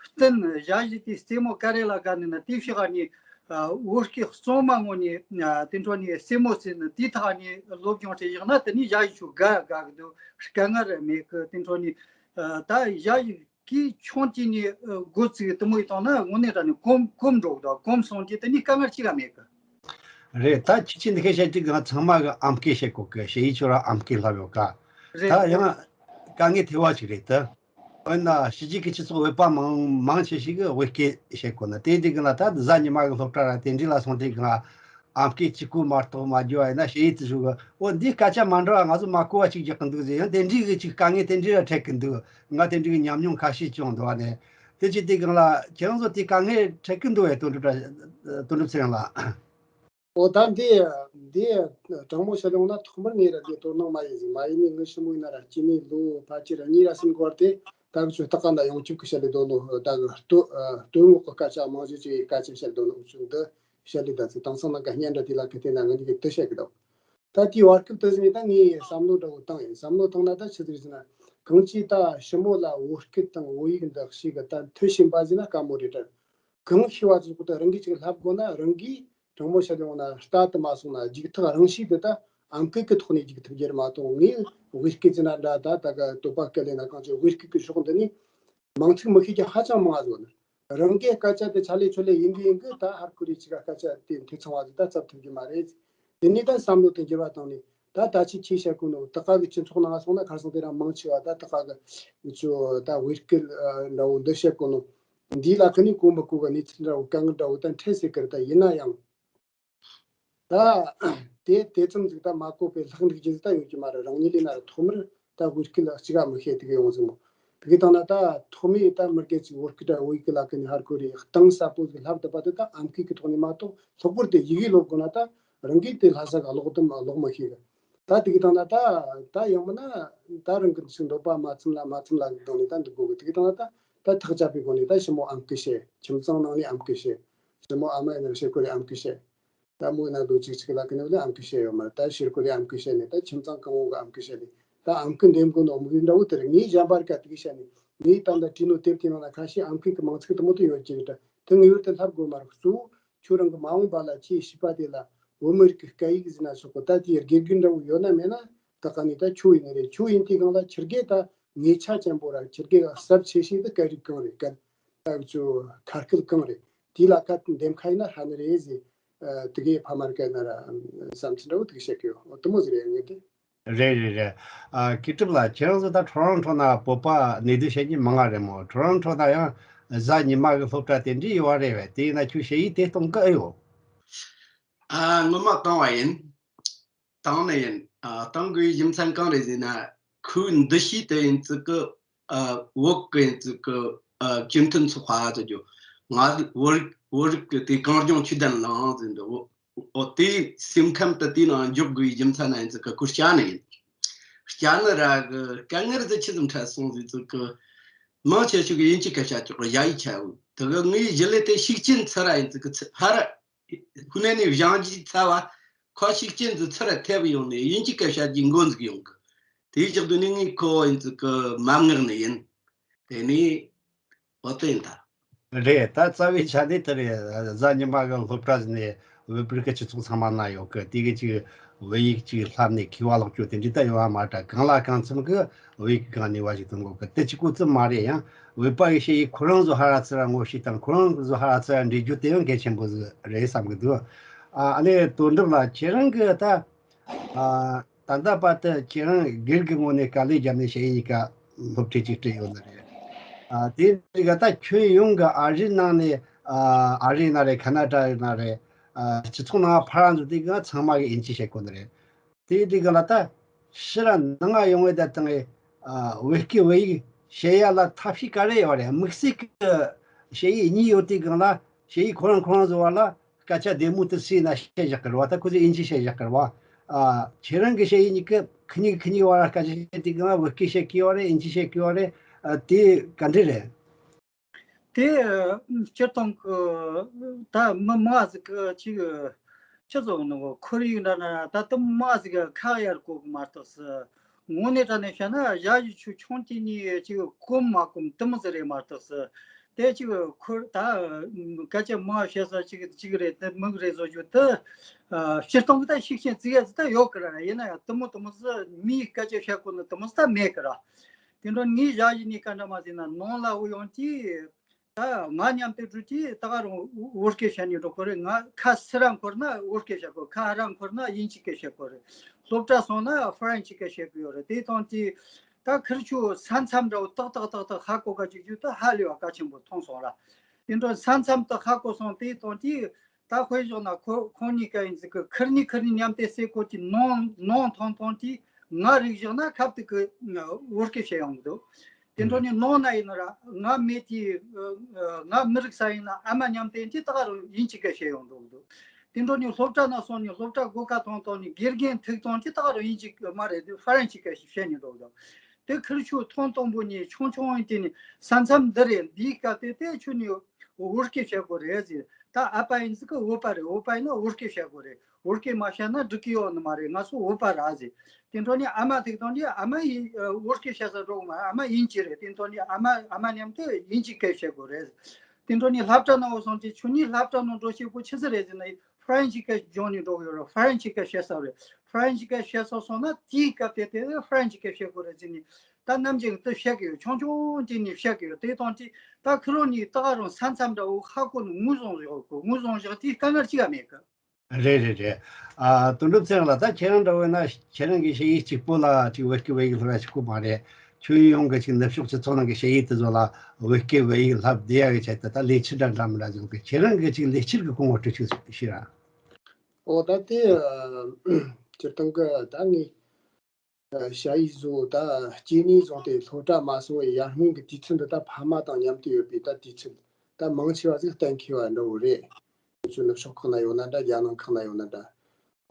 བསྟན། ཞ་ཡི་དེ་རྩེད་མོ་ཀ་རེ་ལ་ག་ནི་ན་དེ་ཕྱི་ག་ནི་བོད་སྐད་གཙང་མ་ངོ་ནི་དེ་འདྲ་ནི་རྩེད་མོ་རྩེ་ནི་དེ་ཐག་ནི་སློབ་སྦྱོང་བྱེད་ཡག་ན་དེ་ནི་ཞ་ཡི་ཆུ་དགའ་དགའ་གི་འདུག་དཀའ་ངལ་མེད་གི། དེ་འདྲ་ནི་ད་ཞ་ཡི་གི་ཆུང་ཅི་ནི་འགོ་ཚུགས་དེ་མོ་ཡི་དང་ན་དངོས་གནས་དྲ་ནི་གོམ་གོམ་འགྲོ་གི་འདུག་གོམ་སོང་ཅི་དེ་ནི་དཀའ་ངལ་ཅི་ག་མེད་གི། རེད། ད་ཁྱི་ཁྱི་འདི་ཁའི་བཤད་ཀྱི་ང་ཚང་མ་གི་ཨམ་སྐད་བཤད་གོ་གི། ཞ་ཡི་ཆུ་ར་ཨམ་སྐད་ལྷབ་ཡོད་ཀ། རེད། ད་ཡང་དཀའ་ངལ་ཐེ་བ་ཅིག་རེད་ད། འོན་ན་ཕྱི་རྒྱལ་གྱི་སྤྱི་ཚོགས་བོད་པ་མང་མང་ཆེ་ཞིག་གིས་བོད་སྐད་བཤད་གོ་ན། དེ་འདི་གི་ལ་ད་གཟའ་ཉི་མ་གི་སློབ་གྲྭ་ར་དེ་འདྲི་ལ་སོང་དེ་གི་ང་ཨམ་སྐད་གཅིག་པུ་མ་གཏོགས་མ་རྒྱུ་བ་ཡིན་ན། ཞ་ཡི་དེ་ཞུ་གི། འོ་འདི་སྐད་ཆ་མ་འདྲ་བ་ང་ཚོ་མ་གོ་བ་ཅིག་རྒྱག་གི་འདུག་ཟེར། ཡང་དེ་འདྲི་གི་ཅིག་དཀའ་ངལ་དེ་འདྲི་ར་འཕྲད་གི་འདུག་ང་དེ་འདྲི་གི་ཉམས་མྱོང་ཁ་ཤས་བྱུང་འདུག་བ་ནས། དེ་ཅི་དེ་གང་ལ་ཁྱེད་རང་ཚོ་དེ་དཀའ་ངལ་འཕྲད་གི་འདུག་བས། དོན་གྲུབ་དོན་གྲུབ་ཚེ་རིང་ལགས། འོ་ད་འདི་འདི་དྲང་མོ་བཤད་ཡོང་ན་ཐོག་མར་ངས་ར་འདི་དོ་སྣང་མ་ཡིན་ཟིག་མ་ཡིན་ནི་ངའི་ཞི་མོ་ཡིན་ན་ར་སྐྱེས་ནི་ལོ་ཕལ་ཆེར་གཉིས་ར་གསུམ་འགོར་ཏེ་ད་གི་ཆོ་ད་ག་ན་ཡོང་ཁྱབ་གི་བཤད་ལེ་དོ་ལོ་ད་གི་ལྟོ་ལྟོ་ངོ་གི་སྐད་ཆ་མང་ཤོས་ཅིག་སྐད་ཆ་བཤད་དོ་ལོ་ཆུ་འདི་བཤད་ལེ་ད་ཚེ་དེང་སང་ནང་གི་སྙན་གྲགས་དེ་ལ་གི་དེ་ན་ང་གཉིས་གི་དེ་བཤད་གི་དོ། ད་དེའི་བར་སྐབས་དུ་ཟིན་ད་ངས་བསམ་བློ་འདྲ་བོ་བཏང་ཡིན། བསམ་བློ་བཏང་ན་ད་ཆི་ཟིག་ཟིན་ན་གང་ཅི་ད་ཞི་མོ་ལ་བོད་སྐད་དང་བོད་ཡིག་འདི་ཞིག་གི་ད་མཐུ་ཕྱིན་པ་ཟིན་ན་དཀའ་མོ་རེད་དྲ། གང་ཤི་བ་ཟིག་གོ་ད་རང་གིས་ཅིག་ལྷབ་དགོ་ན་རང་གིས་དྲང་མོ་བཤད་ཡོང་ན་ལྟ་དུ་མ་སོང་ན་རྒྱུག་ཐག་རང་ཤི་དེ་ད་ཨམ་སྐད་ཀྱི་ཐོག་ནས་རྒྱུག་ཐུབ་རྒྱུ་རེད་མ་གཏོགས། ངས་བོད་སྐད་ཟིན་ན་འདྲ་ད་ད་ག་དོག་པ་སྐད་ལས་ན་གང་ཅི་བོད་སྐད་ཀྱི་ཕྱོགས་འདི་ནས། མང་ཚིག་མི་ཤེས་ཀྱང་ཧ་ཅང་མང་བ་བཟོ་ནི། རང་གི་སྐད་ཆ་དེ་ཆ་ལེ་ཆོ་ལེ་ཡིན་གི་ཡིན་གི་ད་ཧར་ཁུ་རི་ཆི་ག་སྐད་ཆ་དེ་འཐུས་ཚང་བ་ཟིག་ད་ཚབ་ཐུབ་རྒྱུ་མ་རེད། དེ་ནས་ད་བསམ་བློ་དེ་འགྱུར་བ་བཏང་ནས་ད་ད་ཅི་ཆི་བཤད་གོ་ནོ་ད་ག་གི་སྤྱི་ཚོགས་ནང་སོང་ན་ཁར་སང་དེ་རང་མང་ཆེ་བ་ད་ད་ག་གི་ཆོ་ད་བོད་སྐད་འདྲ་བོ་འདི་བཤད་གོ་ནོ་འདི་ལ་ཁ་ནས་གོ་མི་གོ་གི་གནས་ཚུལ་འདྲ་བོ་དཀའ་ངལ་འདྲ་བོ་ད་འཕྲད་སྲིད་ཀི་རེད། ད་ཡིན་ན་ཡང་། ད་དེ་དེ་ཙམ་ཟིག་ད་མ་གོ་པའི་ལྷག་འདུག་རྒྱུ་ཟིག་ད་ཡོད་ཀྱི་མ་རེད། རང་ཉིད་ལས་ན་ཐོག་མར་ད་བོད་སྐད་ལ་གཅིག་ག་མི་ཤེས་དེ་ག་ཡོང་ཟིག་མོ། དེ་གི་སྟེང་ན་ད་ཐོག་མའི་ད་མི་སྒེར་གྱི་བོད་སྐད་ད་བོད་ཡིག་ལ་ཀི་ནི་ཧར་གོ་རེ་གཏིང་ཟབ་པོ་ཟིག་ལྷབ་ཐུབ་པ་དེ་ད་ཨམ་སྐད་ཀྱི་ཐོག་ནས་མ་གཏོགས། ལྷག་པར་དུ་ཡི་གེ་ཀློག་དགོས་ན་ད་རང་གིས་དེ་ལྷ་ས་ག་ཀློག་དམ་ཀློག་མི་ཤེས་གི། ད་དེ་གི་སྟེང་ན་ད་ད་ཡང་མིན་ན་ད་རང་གི་ཚིག་འདོད་པ་མ་ཚིམ་ལ་མ་ཚིམ་ལ་གི་སྟེང་ནས་ད་འདུག་དགོས་གི། དེ་གི་སྟེང་ན་ད་ད་ཐག་བཅད་པའི་སྒོ་ནས་ད་ཞི་མོ་ཨམ་སྐད་བཤད། ཁྱིམ་ཚང་ནང་ནས་ཨམ་སྐད་བཤད། ཞི་མོ་ཨ་མ་ཡིན་ན་ཤེས་ཁོ་རེ་ཨམ་སྐད་བཤད། ད་མོ་ན་ལོ་གཅིག་གཅིག་ལ་ཀི་ནི་བ་ལེ་ཨམ་སྐད་བཤད་ཡོད་མ་རེད། ད་ཤེས་ཁོ་རེ་ཨམ་སྐད་བཤད་ནས་ད་ཁྱིམ་ཚང་གང་བོ་གི་ཨམ་སྐད་བཤད་ནས་ད་ཨམ་སྐད་འདེམས་དགོས་ནོ་མི་གི་འདྲ་བོ་དེ་རེད། ངས་གཞན་པར་ག་དེ་གི་བཤད་ནས་ངས་ད་ལྟ་བྲིས་ནོ་དེབ་དེ་ནང་ན་ཁ་ཤས་ཨམ་སྐད་ཀྱི་མིང་ཚིག་དེ་མོ་དེ་ཡོད་ཀྱི་རེད། ད་དེ་ངེས་པར་དུ་ལྷབ་དགོས་མ་རེད། གཙོ་བོ་ཁྱོད་རང་གི་མ་འོངས་པ་ལ་ཁྱེད་ཤི་པ་དེ་ལ་བོད་མི་རིགས་ཀྱི་སྐད་ཡིག་ཟིན་ན་ཆོག་གི། ད་དེའི་དགེ་རྒན་འདྲ་བོ་ཡོད་ན་མེད་ན་ད་ག་ནས་ད་ཁྱོད་ཡིན་ནི་རེད། ཁྱོད་ཡིན་དུས་སྒང་ལ་ཁྱེད་རྒན་ད་ངེས་ཆ་ཅན་པོ་ར་ཁྱེད་རྒན་ལ་ཟབ་ཆེ་ཤོས་དེ་སྐད་རིགས་གང་རེད། སྐད་ད་ཁྱོད་ཁ་སྐད་གང་རེད། དེ་ལ་ཁ་འདེམས་ཁ་ཡིན་ན་ཧ་ནི་རེད་ཟེར། ཨ། དེ་གའི་ཕ་མར་སྐད་ན་ར་བསམ་ཚུལ་འདྲ་བོ་དེ་ག་བཤད་གི་ཡོད། འོ་དེ་མོ་ཟིག་རེད་ངས་དེ། རེད་རེད་རེད། ཨ། ཀི་ཀྲིབ་ལགས། ཁྱེད་རང་ཚོ་ད་ཁྲོ་རོན་ཁྲོ་ན་བོད་པ་གནས་སྡོད་བྱེད་མཁན་མང་ང་རེད་མོ། ཁྲོ་རོན་ཁྲོ་ན་ཡང་གཟའ་ཉི་མ་གི་སློབ་གྲྭ་དེ་འདྲ་ཡོད་རེད་བས། དེ་ཡིན་ན་ཁྱོད་ཞ་ཡི་དེ་གཏོང་གི་ཨེ་ཡོད། ཨ། སྔོན་མ་བཏང་བ་ཡིན། བཏང་ནི་ཡིན། ཨ། བཏང་དགོས་རྒྱུ་མཚན་གང་རེད་ཟེར་ན། ཁོའི་འདུ་ཤེས་དེ་ཡིན་ཙི་གི། ཨ། བོད་གི་ཡིན་ཙི་གི། ཨ། སྤྱི་མཐུན་ཚོགས་པ་ཟེར་རྒྱུ། ང་བོད་རིགས་བོད་རིགས་གི་དེ་གངས་ལྗོངས་ཆོས་ལྡན་གླིང་ཟེར་འདུག་འོ་དེ་སེམས་ཁམས་དེ་དེའི་ནང་འཇོག་དགོས་རྒྱུ་མཚན་ན་ཡིན་ཙི་གི་ཁོ་བསྐྱལ་ནི་ཡིན། བསྐྱལ་ནི་ར་གི་དཀའ་ངལ་དེ་ཆི་ཙམ་འཕྲད་སོང་ཟེར་ཙི་གི། མང་ཆེ་ཤོས་གི་དབྱིན་ཇི་སྐད་བཤད་ཆོག་གི། ཞ་ཡི་ཆ་བོ་དེ་གི་ངའི་ཞི་ལི་དེ་ཤུགས་རྐྱེན་ཚུ་ར་ཡིན་ཙི་གི་ཚུ་ཧ་ར། ཧུ་ནན་ནས་བཞེངས་རྒྱུའི་ཚ་བ། ཁོ་ཤུགས་རྐྱེན་དུ་ཚུར་ཐེབས་ཡོང་ནས་དབྱིན་ཇི་སྐད་བཤད་རྒྱུའི་འགོ་འཛུགས་ཡོང་གི། དེའི་རྒྱབ་ཏུ་ནི་ངས་ཁོ་ཡིན་ཙི་གི་མ་མངགས་ནི་ཡིན། དེ་ནས་འོ་དེ་ཡིན་ད། རེད། ད་རྩ་བའི་ཆ་ནས་དེ་རེད། གཟའ་ཉི་མ་གི་སློབ་གྲྭ་ཟིན་ནས་བོད་པའི་སྤྱི་ཚོགས་ཚང་མ་ན་ཡོད་གི། དེ་གི་ཅིག་བོད་ཡིག་ཅིག་ལྷབ་ནས་མཁས་པ་ལོག་སྤྱོད་དེ་འདྲ་ད་ཡོད་པ་མ་འདྲ། གང་ལ་གང་འཚམ་གི་བོད་ཡིག་གི་གནས་པ་ཞིག་ཐོན་གོ་གི། དེ་གཅིག་པུ་ཙམ་མ་རེད། ཡང་བོད་པ་ཡི་ཞ་ཡི་ཁོ་རང་ཚོ་ཧ་ར་ཚུར་ངོ་ཤེས་དང་ཁོ་རང་ཚོ་ཧ་ར་ཚུར་འདྲི་རྒྱུ་དེ་ཡང་གལ་ཆེན་པོ་ཟིག་རེད་བསམ་གི་འདུག་ཨ། ཨ་ནེ་དོན་གྲུབ་ལགས། ཁྱེད་རང་གི་ད་ཨ་ད་ལྟ་བར་དུ་ཁྱེད་རང་སྒེར་གྱི་ངོས་ནས་དཀའ་ལས་བརྒྱབ་ནས་ཞ་ཡི་གཉིས་ཀ་སློབ་ཁྲིད་ཅིག་སྤྲད་ཡོད་ནི་རེད། ཨ། དེ་རིགས་ད་ཁྱོན་ཡོངས་ཀྱི་ཨ་རིའི་ནང་ནས། ཨ། ཨ་རི་ན་རེད། ཁ་ན་ཌ་ན་རེད། ཨ། སྤྱི་ཚོགས་ནང་ཕར་འཛུལ་དུས་ཀྱང་ཚང་མ་གིས་དབྱིན་ཇི་བཤད་གོ་ནི་རེད། དེ་དུས་ཀྱང་ལ་ད་ཕྱིར་ནང་ང་ཡོང་བའི་ད་དང་། ཨ། བོད་སྐད་བོད་ཡིག་བཤད་ཡ་ལ་ཐབས་ཤེས་ག་རེ་ཡོད་རེད། དམིགས་བསལ་གྱི་ཞ་ཡི་གཉིས་ཡོད་དུས་ཀྱང་ལ་ཞ་ཡི་ཁོ་རང་ཁོ་རང་ཚོ་བར་ལ་སྐད་ཆ་བདེ་མོ་དེ་སུས་ན་བཤད་བཞག་གི་རེད་བ། ད་ཁོ་ཚོས་དབྱིན་ཇི་བཤད་བཞག་གི་རེད་བ། ཨ། ཁྱེད་རང་གི་ཞ་ཡི་གཉིས་ཀྱི་ཁི་གཉིས་ཁི་གཉིས་བར་ལ་སྐད་ཆ་བཤད་དུས་ཀྱང་བོད་སྐད་བཤད་ཀྱི་ཡོད་རེད། དབྱིན་ཇི་བཤད་ཀྱི་ཡོད་རེད། ཨ། དེ་ག་འདྲ་རེད། དེ་སྤྱིར་བཏང་གི་ད་མི་མང་ཟིག་གི་ཅིག་ཅི་ཟེར་ནོ། ཁོར་ཡུག་འདྲ་ན་ད་དུང་མང་ཟིག་གི་ཁ་ཡར་གོ་གི་མ་གཏོགས་སུ་ དངོས་གནས་དྲང་གནས་བཤད་ན་ཞ་ཡི་ཆུ་ཆུང་དེ་ནས་ཅིག་གོམས་མ་གོམས་དེ་མོ་ཟིག་རེད་མ་གཏོགས་སུ། དེ་ཅིག་ཁོ་ད་སྐད་ཆ་མང་བཤད་ས་ཅིག་ཅིག་རེད། དེ་མིག་རེད་བཟོ་རྒྱུ་དེ། སྤྱིར་བཏང་གི་ད་ཤུགས་རྐྱེན་བརྩི་ཡ་ཟིག་ད་ཡོད་གི་ར། ཡིན་ན་ཡང་དེ་མོ་དེ་མོ་ཟིག་མིའི་སྐད་ཆ་བཤད་གོ་ནི་དེ་མོ་ཟིག་ད་མེད་གི་ར། དེ་འདྲ་ངའི་ཞ་ཡི་ནས་ག་འདྲ་མ་ཟིན་ན་ནང་ལ་འུ་ཡོང་དུས། ད་ང་མཉམ་དུ་འགྲོ་དུས་ད་ག་རང་བོད་སྐད་བཤད་ནས་འགྲོ་གི་རེད། ང་ཁ་སི་ར་འཁོར་ན་བོད་སྐད་བཤད་དགོས། ཁ་ཧ་ར་འཁོར་ན་དབྱིན་ཇི་སྐད་བཤད་དགོས་རེད། སློབ་གྲྭ་སོང་ན་ཧྥ་རན་ཇི་སྐད་བཤད་གི་ཡོད་རེད། དེ་དང་དེ་ད་ཁིར་ཆོ་ས་མཚམས་འདྲ་བོ་ཏག་ཏག་ཏག་ཏག་ཧ་གོ་ག་ཅིག་རྒྱུ་ད་ཧ་ལས་པ་གལ་ཆེན་པོ་མཐོང་སོང་ར། དེ་འདྲ་ས་མཚམས་དག་ཧ་གོ་སོང་། དེ་དང་དེ་ད་དཔེ་བཞག་ན་ཁོ་ཁོང་གཉིས་ཀ་ཡིན་ཟིག་གི་ཁིར་གཉིས་ཁིར་གཉིས་མཉམ་དུ་སེ་གོ་དེ་ནང་ནང་ཐོང་ཐོང་དེ་ང་རིག་བཞག་ན་ཁབ་ཏུ་གི་བོད་སྐད་བཤད་ཡོང་གི་འདུག་དེ་འཕྲོ་ནས་ནང་ན་ཡིན་ན་ར་ང་མེད་དེ་ང་མི་རིག་ས་ཡིན་ན་ཨ་མ་མཉམ་དེ་དེ་ད་ག་རུ་དབྱིན་ཇི་སྐད་བཤད་ཡོང་འདུག་འདུག་དེ་འཕྲོ་ནས་སློབ་གྲྭ་ན་སོང་ནས་སློབ་གྲྭ་སྒོ་ཁ་ཐོང་ཐོང་ནས་དགེ་རྒན་ཐུག་ཐོང་དེ་ད་ག་རུ་དབྱིན་ཇི་མ་རེད་དེ་ཧྥ་རན་ཇི་སྐད་བཤད་ནས་འདུག་འདུག་དེ་ཁིར་ཆོ་ཐོང་ཐོང་པོ་ནས་ཆུང་ཆུང་ཡིན་དེ་ནས་ས་མཚམས་འདི་རེད། འདིའི་སྐབས་དེ་དེ་ཆོ་ནས་བོད་སྐད་བཤད་དགོས་རེད་ཟེར། ད་ཨ་ཕ་ཡིན་ཟིག་གི་བོད་པ་རེད། བོད་པ་ཡིན་ན་བོད་སྐད་བཤད་དགོས་རེད། བོད་སྐད་མ་བཤད་ན་འགྲིག་གི་ཡོད་ནི་མ་རེད། ང་ཚོ་བོད་པ་ར་ཟེར། དེ་འཕྲོ་ནས་ཨ་མ་ཐུག་ཐོང་ནས་ཨ་མ་ཡིན་བོད་སྐད་བཤད་ས་འགྲོ་གི་མ་རེད། ཨ་མ་དབྱིན་ཇི་རེད། དེ་འཕྲོ་ནས་ཨ་མ་ཨ་མ་མཉམ་དུ་དབྱིན་ཇི་སྐད་བཤད་དགོས་རེད། དེ་འཕྲོ་ནས་སློབ་གྲྭ་ནང་འོ་སོང་ཅིག་ཆུ་ནས་སློབ་གྲྭ་ནང་འགྲོ་བྱེད་པོ་ཆི་ཟིག་རེད་ཟེར་ན་ཧྥ་རན་ཇི་སྐད་སྦྱོང་ནས་འགྲོ་གི་ཡོད་རེད། ཧྥ་རན་ཇི་སྐད་བཤད་ས་རེད། ཧྥ་རན་ཇི་སྐད་བཤད་ས་སོང་ན་དེའི་སྐབས་དེ་དེ་ཧྥ་རན་ཇི་སྐད་བཤད་དགོས་རེད་ཟེར་ནས་ད་ནམ་རྒྱུན་དུ་བཤད་གི་ཡོད། ཆུང་ཆུང་དེ་ནས་བཤད་གི་ཡོད། དེ་དང་དེ་ད་ཁི་ལོ་ནས་ད་ག་རང་ས་མཚམས་འདྲ་བོ་ཧ་གོ་ནས་ངོས་བཟུང་བཞག་གི་ངོས་བཟུང་བཞག་དེའི་དཀའ་ངལ་ཅི་ག་མེད་གི་རེད་རེད་རེད། ཨ་དོན་གྲུབ་ཚེ་རིང་ལགས། ད་ཁྱེད་རང་འདྲ་བོ་ན་ཁྱེད་རང་གི་ཞ་ཡི་གཅིག་པོ་ལ་ཅིག་བོད་སྐད་བོད་ཡིག་སློབ་ཡ་གཅིག་པོ་མ་རེད། ཁྱོན་ཡོངས་ཀྱི་ཅིག་ནུབ་ཕྱོགས་སྤྱི་ཚོགས་ནང་གི་ཞ་ཡི་དེ་ཚོ་ལ་བོད་སྐད་བོད་ཡིག་བསླབ་བསྡད་ཡ་གི་ཆེད་དུ་ད་ལས་འཆར་འདྲ་འདྲ་མི་འདྲ་ཟིག་གི་ཁྱེད་རང་གི་ཅིག་ལས་འཆར་གི་སྐོར་ངོ་སྤྲོད་ཅིག་ཞུས་ར། ཨོ་ད་དེ་སྤྱིར་བཏང་གི་ད་ངས་ཞ་ཡི་བཟོ་ད་སྐྱེས་ནས་བཟུང་སྟེ་སློབ་གྲྭ་མ་སོང་བའི་ཡར་སྔོན་གྱི་དུས་ཚོད་འདི་ད་ཕ་མ་དང་མཉམ་དུ་ཡོད་པའི་ད་དུས་ཚོད་ད་མང་ཆེ་བ་ཟིག་གཏན་འཁེལ་བ་འདྲ་བོ་རེད། ང་ཚོ་ནུབ་ཕྱོགས་ཁག་ན་ཡོད་ན་འདྲ། རྒྱ་ནང་ཁག་ན་ཡོད་ན་འདྲ།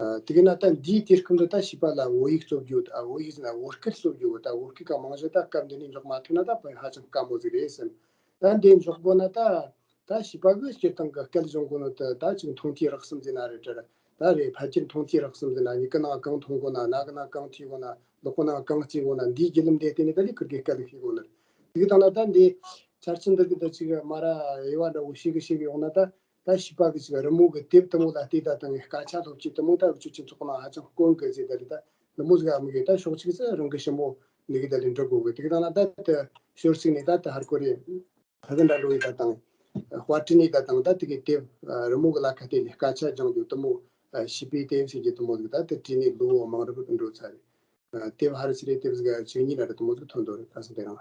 ཨ་དེ་གི་ན་ད་འདིའི་དུས་སྐབས་འདི་ད་བྱིས་པ་ལ་བོད་ཡིག་སློབ་རྒྱུ་ད་བོད་ཡིག་ཟེར་ན་བོད་སྐད་སློབ་རྒྱུ་ད་བོད་སྐད་ཀ་མང་ཤོས་ད་སྐབས་འདི་ནས་འཇོག་མ་ཐུབ་ན་ད་དཔེ་ཧ་ཅང་དཀའ་མོ་ཟིག་རེད་བསམ། ད་འདི་འཇོག་དགོས་ན་ད་ད་བྱིས་པ་གི་སྤྱིར་བཏང་གི་སྐད་སྦྱོང་དགོས་ནོ་ད་ད་ཅིག་མཐོང་ཐོས་རགས་ཙམ་ཟེར་ན་རེད་དྲ། ད་རེད། ཕལ་ཆེར་མཐོང་ཐོས་རགས་ཙམ་ཟེར་ན་མྱིག་གི་ནང་གང་མཐོང་གོ་ན་རྣ་གི་ནང་གང་ཐོས་གོ་ན་ལག་པ་ནང་གང་བཙིར་གོ་ན་འདིའི་བརྒྱུད་ལམ་དེ་བརྟེན་ནས་ད་ལས་ཁུར་གི་སྐད་ཤེས་གོ་ནི་རེད། དེ་གི་སྟེང་ན་ད་འདི་འཆར་ཅན་འདི་གི་ད་ཅིག་མ་ར་དབྱེ་བ་འདྲ་བོ་ཤེས་གི་ཤེས་གི་ཡོང་ན་ད་ད་བྱིས་པ་གི་ཅིག་རི་མོ་གི་དེབ་དེ་མོ་ལ་བལྟས་ད་དང་སྐད་ཆ་སློབ་ཀྱི་དེ་མོ་ད་འུ་ཆོ་སྤྱི་ཚོགས་ནང་ཧ་ཅང་དཀོན་གི་ཟེར། ད་ལི་ད་ནི་མོ་ཟིག་ཨ་མི་གི་ད་ཕྱོགས་གཅིག་ཙི་རང་གི་ཞི་མོ་ནི་གི་ད་ལི་འགྲོ་དགོས་གི། དེ་གི་ད་ན་ད་ད་ཤོར་ཚིག་ནི་ད་ད་ཧར་གོ་རེ་ཧ་གི་འདྲ་འགྲོ་ཡི་ད་དང་དཔར་བྲིས་ནི་ད་དང་ད་དེ་གི་དེབ་རི་མོ་གི་ལ་ཁ་དེ་ནི་སྐད་ཆ་སྦྱང་རྒྱུ་དེ་མོ་བྱིས་པའི་དེབ་ཟེར་གི་དེ་མོ་ཟིག་ད་ད་བྲིས་ནི་ལོ་མང་རབས་གི་འགྲོ་ཚར་རེད། དེབ་ཧར་ཚི་རེ་དེབ་ཟིག་ཆིག་གཉིས་ལ་རེ་དེ་མོ་ཟིག་ཐོན་འདུག་རེད། ད་སོ་དེ་རང་།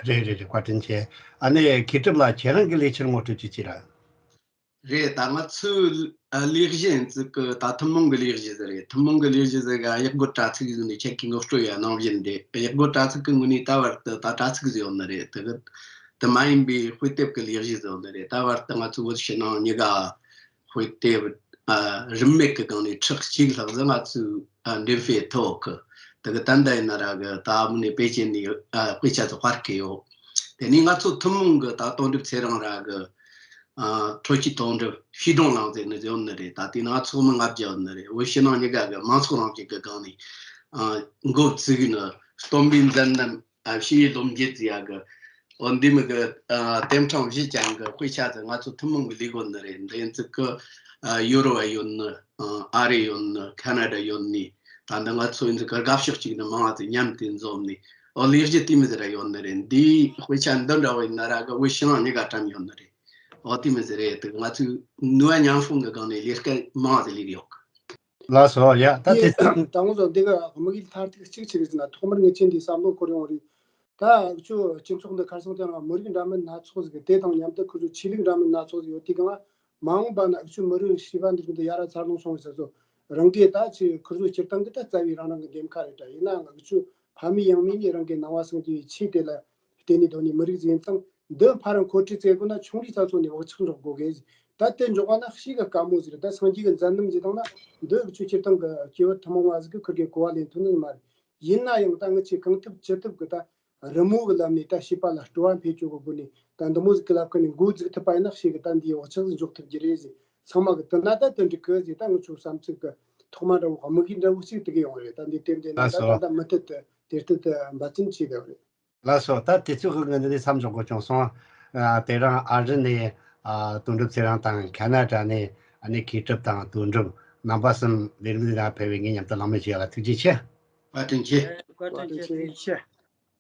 རེད་རེད་རེད། བཀའ་དྲིན་ཆེ། ཨ་ནེ་མཁས་གྲུབ་ལགས། ཁྱེད་རང་གི་ལས་འཆར་ངོ་སྤྲོད་ཅིག་བྱེད་ར། རེད། ད་ང་ཚོའི་ཨ་ལས་གཞི་ཡིན་ཚུལ་གི་ད་ཐུན་མོང་གི་ལས་གཞི་ཟིག་རེད། ཐུན་མོང་གི་ལས་གཞི་ཟིག་ག་གཡག་རྒོད་དྲ་ཚིགས་ཟེར་ནས་ཁྱེད་ཀྱིས་ངོ་སྤྲོད་ཡ་གནང་བཞིན་རེད། གཡག་རྒོད་དྲ་ཚིགས་ཀྱི་ངོས་ནས་ད་བར་དུ་ད་དྲ་ཚིགས་ཟིག་ཡོད་ནི་རེད། དེ་གི་དེ་མ་ཡིན་པའི་དཔེ་དེབ་ཀྱི་ལས་གཞི་ཟིག་ཡོད་ནི་རེད། ད་བར་དུ་ང་ཚོ་བོད་ཕྱི་ནང་གཉིས་ཀ་དཔེ་དེབ་ཨ་རིན་མེད་ཀྱི་སྒང་ནས་ཁྲི་གཅིག་ལྷག་ཟིག་ང་ཚོས་ཨ་འགྲེམས་སྤེལ་ཐུབ་ཡོད་གི། དེ་གི་ད་ལྟ་ཡིན་ན་ར་གི་ད་མུ་ནས་པེ་ཅིན་ནས་ཨ་དཔེ་ཆ་ཚོ་དཔར་གི་ཡོད། དེ་ནས་ང་ཚོ་ཐུན་མོང་གི་ད་དོན་གྲུབ་ཚེ་རིང་ར་གི་ཨ་འཕྲོ་སྐྱིད་དོན་གྲུབ་ཤིས་སྒྲོན་གླིང་ཟེར་ནི་ཡོད་ནི་རེད། ད་དེ་ན་ཚོགས་མི་ལྔ་བརྒྱ་ཡོད་ནི་རེད། བོད་ཕྱི་ནང་གཉིས་ཀ་གི་མང་ཚོགས་རང་བཞིན་གི་སྒང་ནས་ཨ་འགོ་བཙུགས་ནི་སྟོན་པའི་མཛད་རྣམ། ཨ་ཕྱིའི་སློབ་འབྱེད་ཟེར་ཡ་གི། འོ་འདི་མི་གི་ཨ་དེབ་ཕྲེང་བཞི་ཅན་གི་དཔེ་ཆ་ཟིག་ང་ཚོ་ཐུན་མོང་གི་ལས་དགོས་ནི་རེད། འདི་ཡིན་ཚུལ་གི་ཨ་ཡོ་རོབ་ཡོད་ནི། ཨ་ཨ་རི་ཡོད་ནི། ཁ་ན་ཌ་ཡོད་ནི། ད་འདི་ང་ཚོ་ཡིན་ཚུལ་གི་དགའ་ཕྱོགས་གཅིག་ནི་མང་བ་ཚོ་མཉམ་དུ་འཛོམས་ནི། འོ་ལས་གཞི་དེ་མི་ཟེར་ར་ཡོད་ནི་རེད། འདིའི་དཔེ་ཆ་འདི་འདྲ་བ་ཡིན་ན་ར་གི་བོད་ཕྱི་ནང་གཉིས་ཀ་བཀྲམ་ཡོད་ནི་རེད། འོ་དེ་མི་ཟེར་རེད། དེ་ང་ཚོའི་ནུས་པ་མཉམ་སྤུངས་གི་སྒང་ནས་ལས་ཀ་མང་བ་ཟིག་ལས་གི་ཡོད་གི། ལགས་སོ། ཡ་ད་དེ་དེ་དང་པོ་ཚོ་འདི་ག་དམིགས་ཡུལ་མཐར་ཐུག་གཅིག་ཆི་རེད་ཟེར་ན། ཐོག་མར་ངས་ཁྱེད་འདི་བསམ་བློ་འཁོར་ཡོང་རེད། ད་འུ་ཆོ་སྤྱི་ཚོགས་འདི་ཁ་སང་དེ་རིང་མི་རིགས་འདྲ་མིན་སྣ་ཚོགས་ཟིག་དེ་དང་མཉམ་དུ་ཁོ་ཚོ་ཆོས་ལུགས་འདྲ་མིན་སྣ་ཚོགས་ཟིག་ཡོད་དུས་གང་མ་འོངས་པ་ན་འུ་ཆོ་མི་རིགས་བྱིས་པ་འདི་ཚོ་འདི་ཡ་ར་འཚར་ལོངས་བྱུང་བའི་ས་ཚོ་རང་གིས་ད་ཆི་ཁོ་ཚོ་སྤྱིར་བཏང་གི་ད་རྩ་བའི་རང་རང་གི་འདེམས་ཁ་རེད་དྲ། ཡིན་ནའང་འུ་ཆོ་ཕ་མེས་ཡང་མེས་ནས་རང་གི་ནང་པ་སངས་རྒྱས་པའི་ཆོས་དེ་ལ་བརྟེན་ནས་སྡོད་ནས་མི་རིགས་ཟིག་ཡིན་ཙང་། འདི་ཕ་རང་འཁོར་ཁྲིད་བཙལ་དགོས་ན་ཆུང་དུས་ས་ཚོ་ནས་བག་ཆགས་འཇོག་དགོས་གི། ད་དེ་འཇོག་པ་ན་ཤི་གི་དཀའ་མོ་ཟིག་རེད། ད་སངས་རྒྱས་ཀྱི་མཛད་རྣམ་ཟིག་དང་ན་འདི་འུ་ཆོ་སྤྱིར་བཏང་གི་སྐྱེ་བོ་ཐུན་མོང་བ་ཟིག་གི་ཁུར་གི་གོ་བ་ལེན་ཐུབ་ནི་མ་རེད། ཡིན་ན་ཡང་ད་ངི་ཆོས་གང་ཐུབ་ཅི་ཐུབ་གི་ད་རི་མོ་གི་ལམ་ནས་ད་བྱིས་པ་ལ་སྤྲོ་བ་འཕེལ་ཆོག་གི་སྒོ་ནས་ད་འདི་མོ་ཟིག་གི་ལབ་ཁ་ནས་འགོ་འཛུགས་ཐུབ་པ་ཡིན་ན་ཤི་གི་ད་འདིའི་བག་ཆགས་ཟིག་འཇོག་ཐུབ་རྒྱུ་རེད་ཟེར། ཚང་མ་གི་དེ་ན་ད་དེ་འགྲིག་གི་ཟེར། ད་ངི་ཆོ་བསམ་ཚུལ་གི་ ཐོག་མ་འདྲ་བོ་དམིགས་ཡུལ་འདྲ་བོ་ཞིག་དེ་ག་ཡོང་རེད། ད་འདི་ཏན་ཏན་ལ་ད་ད་ལྟ་མུ་མཐུད་དུ་དེ་ལྟར་དུ་འབད་བརྩོན་བྱས་བསྡད་ཡོད་རེད། ལགས་སོ། ད་དུས་ཚོད་ཀྱི་ངོས་ནས་མཚམས་འཇོག་དགོས་བྱུང་སོང་། ཨ། དེ་རིང་ཨ་རི་ནས་ཨ་དོན་གྲུབ་ཚེ་རིང་དང་། ཁ་ན་ཌ་ནས་ཨ་ནི་མཁས་གྲུབ་དང་དོན་གྲུབ། རྣམ་པ་གསུམ་ལས་རིམ་འདི་ནང་ཕེབས་པའི་ངའི་མཉམ་དུ་གླེང་མོལ་བྱས་ཡ་ལ་ཐུགས་རྗེ་ཆེ། བཀའ་དྲིན་ཆེ། བཀའ་དྲིན་ཆེ། ཐུགས་རྗེ་ཆེ།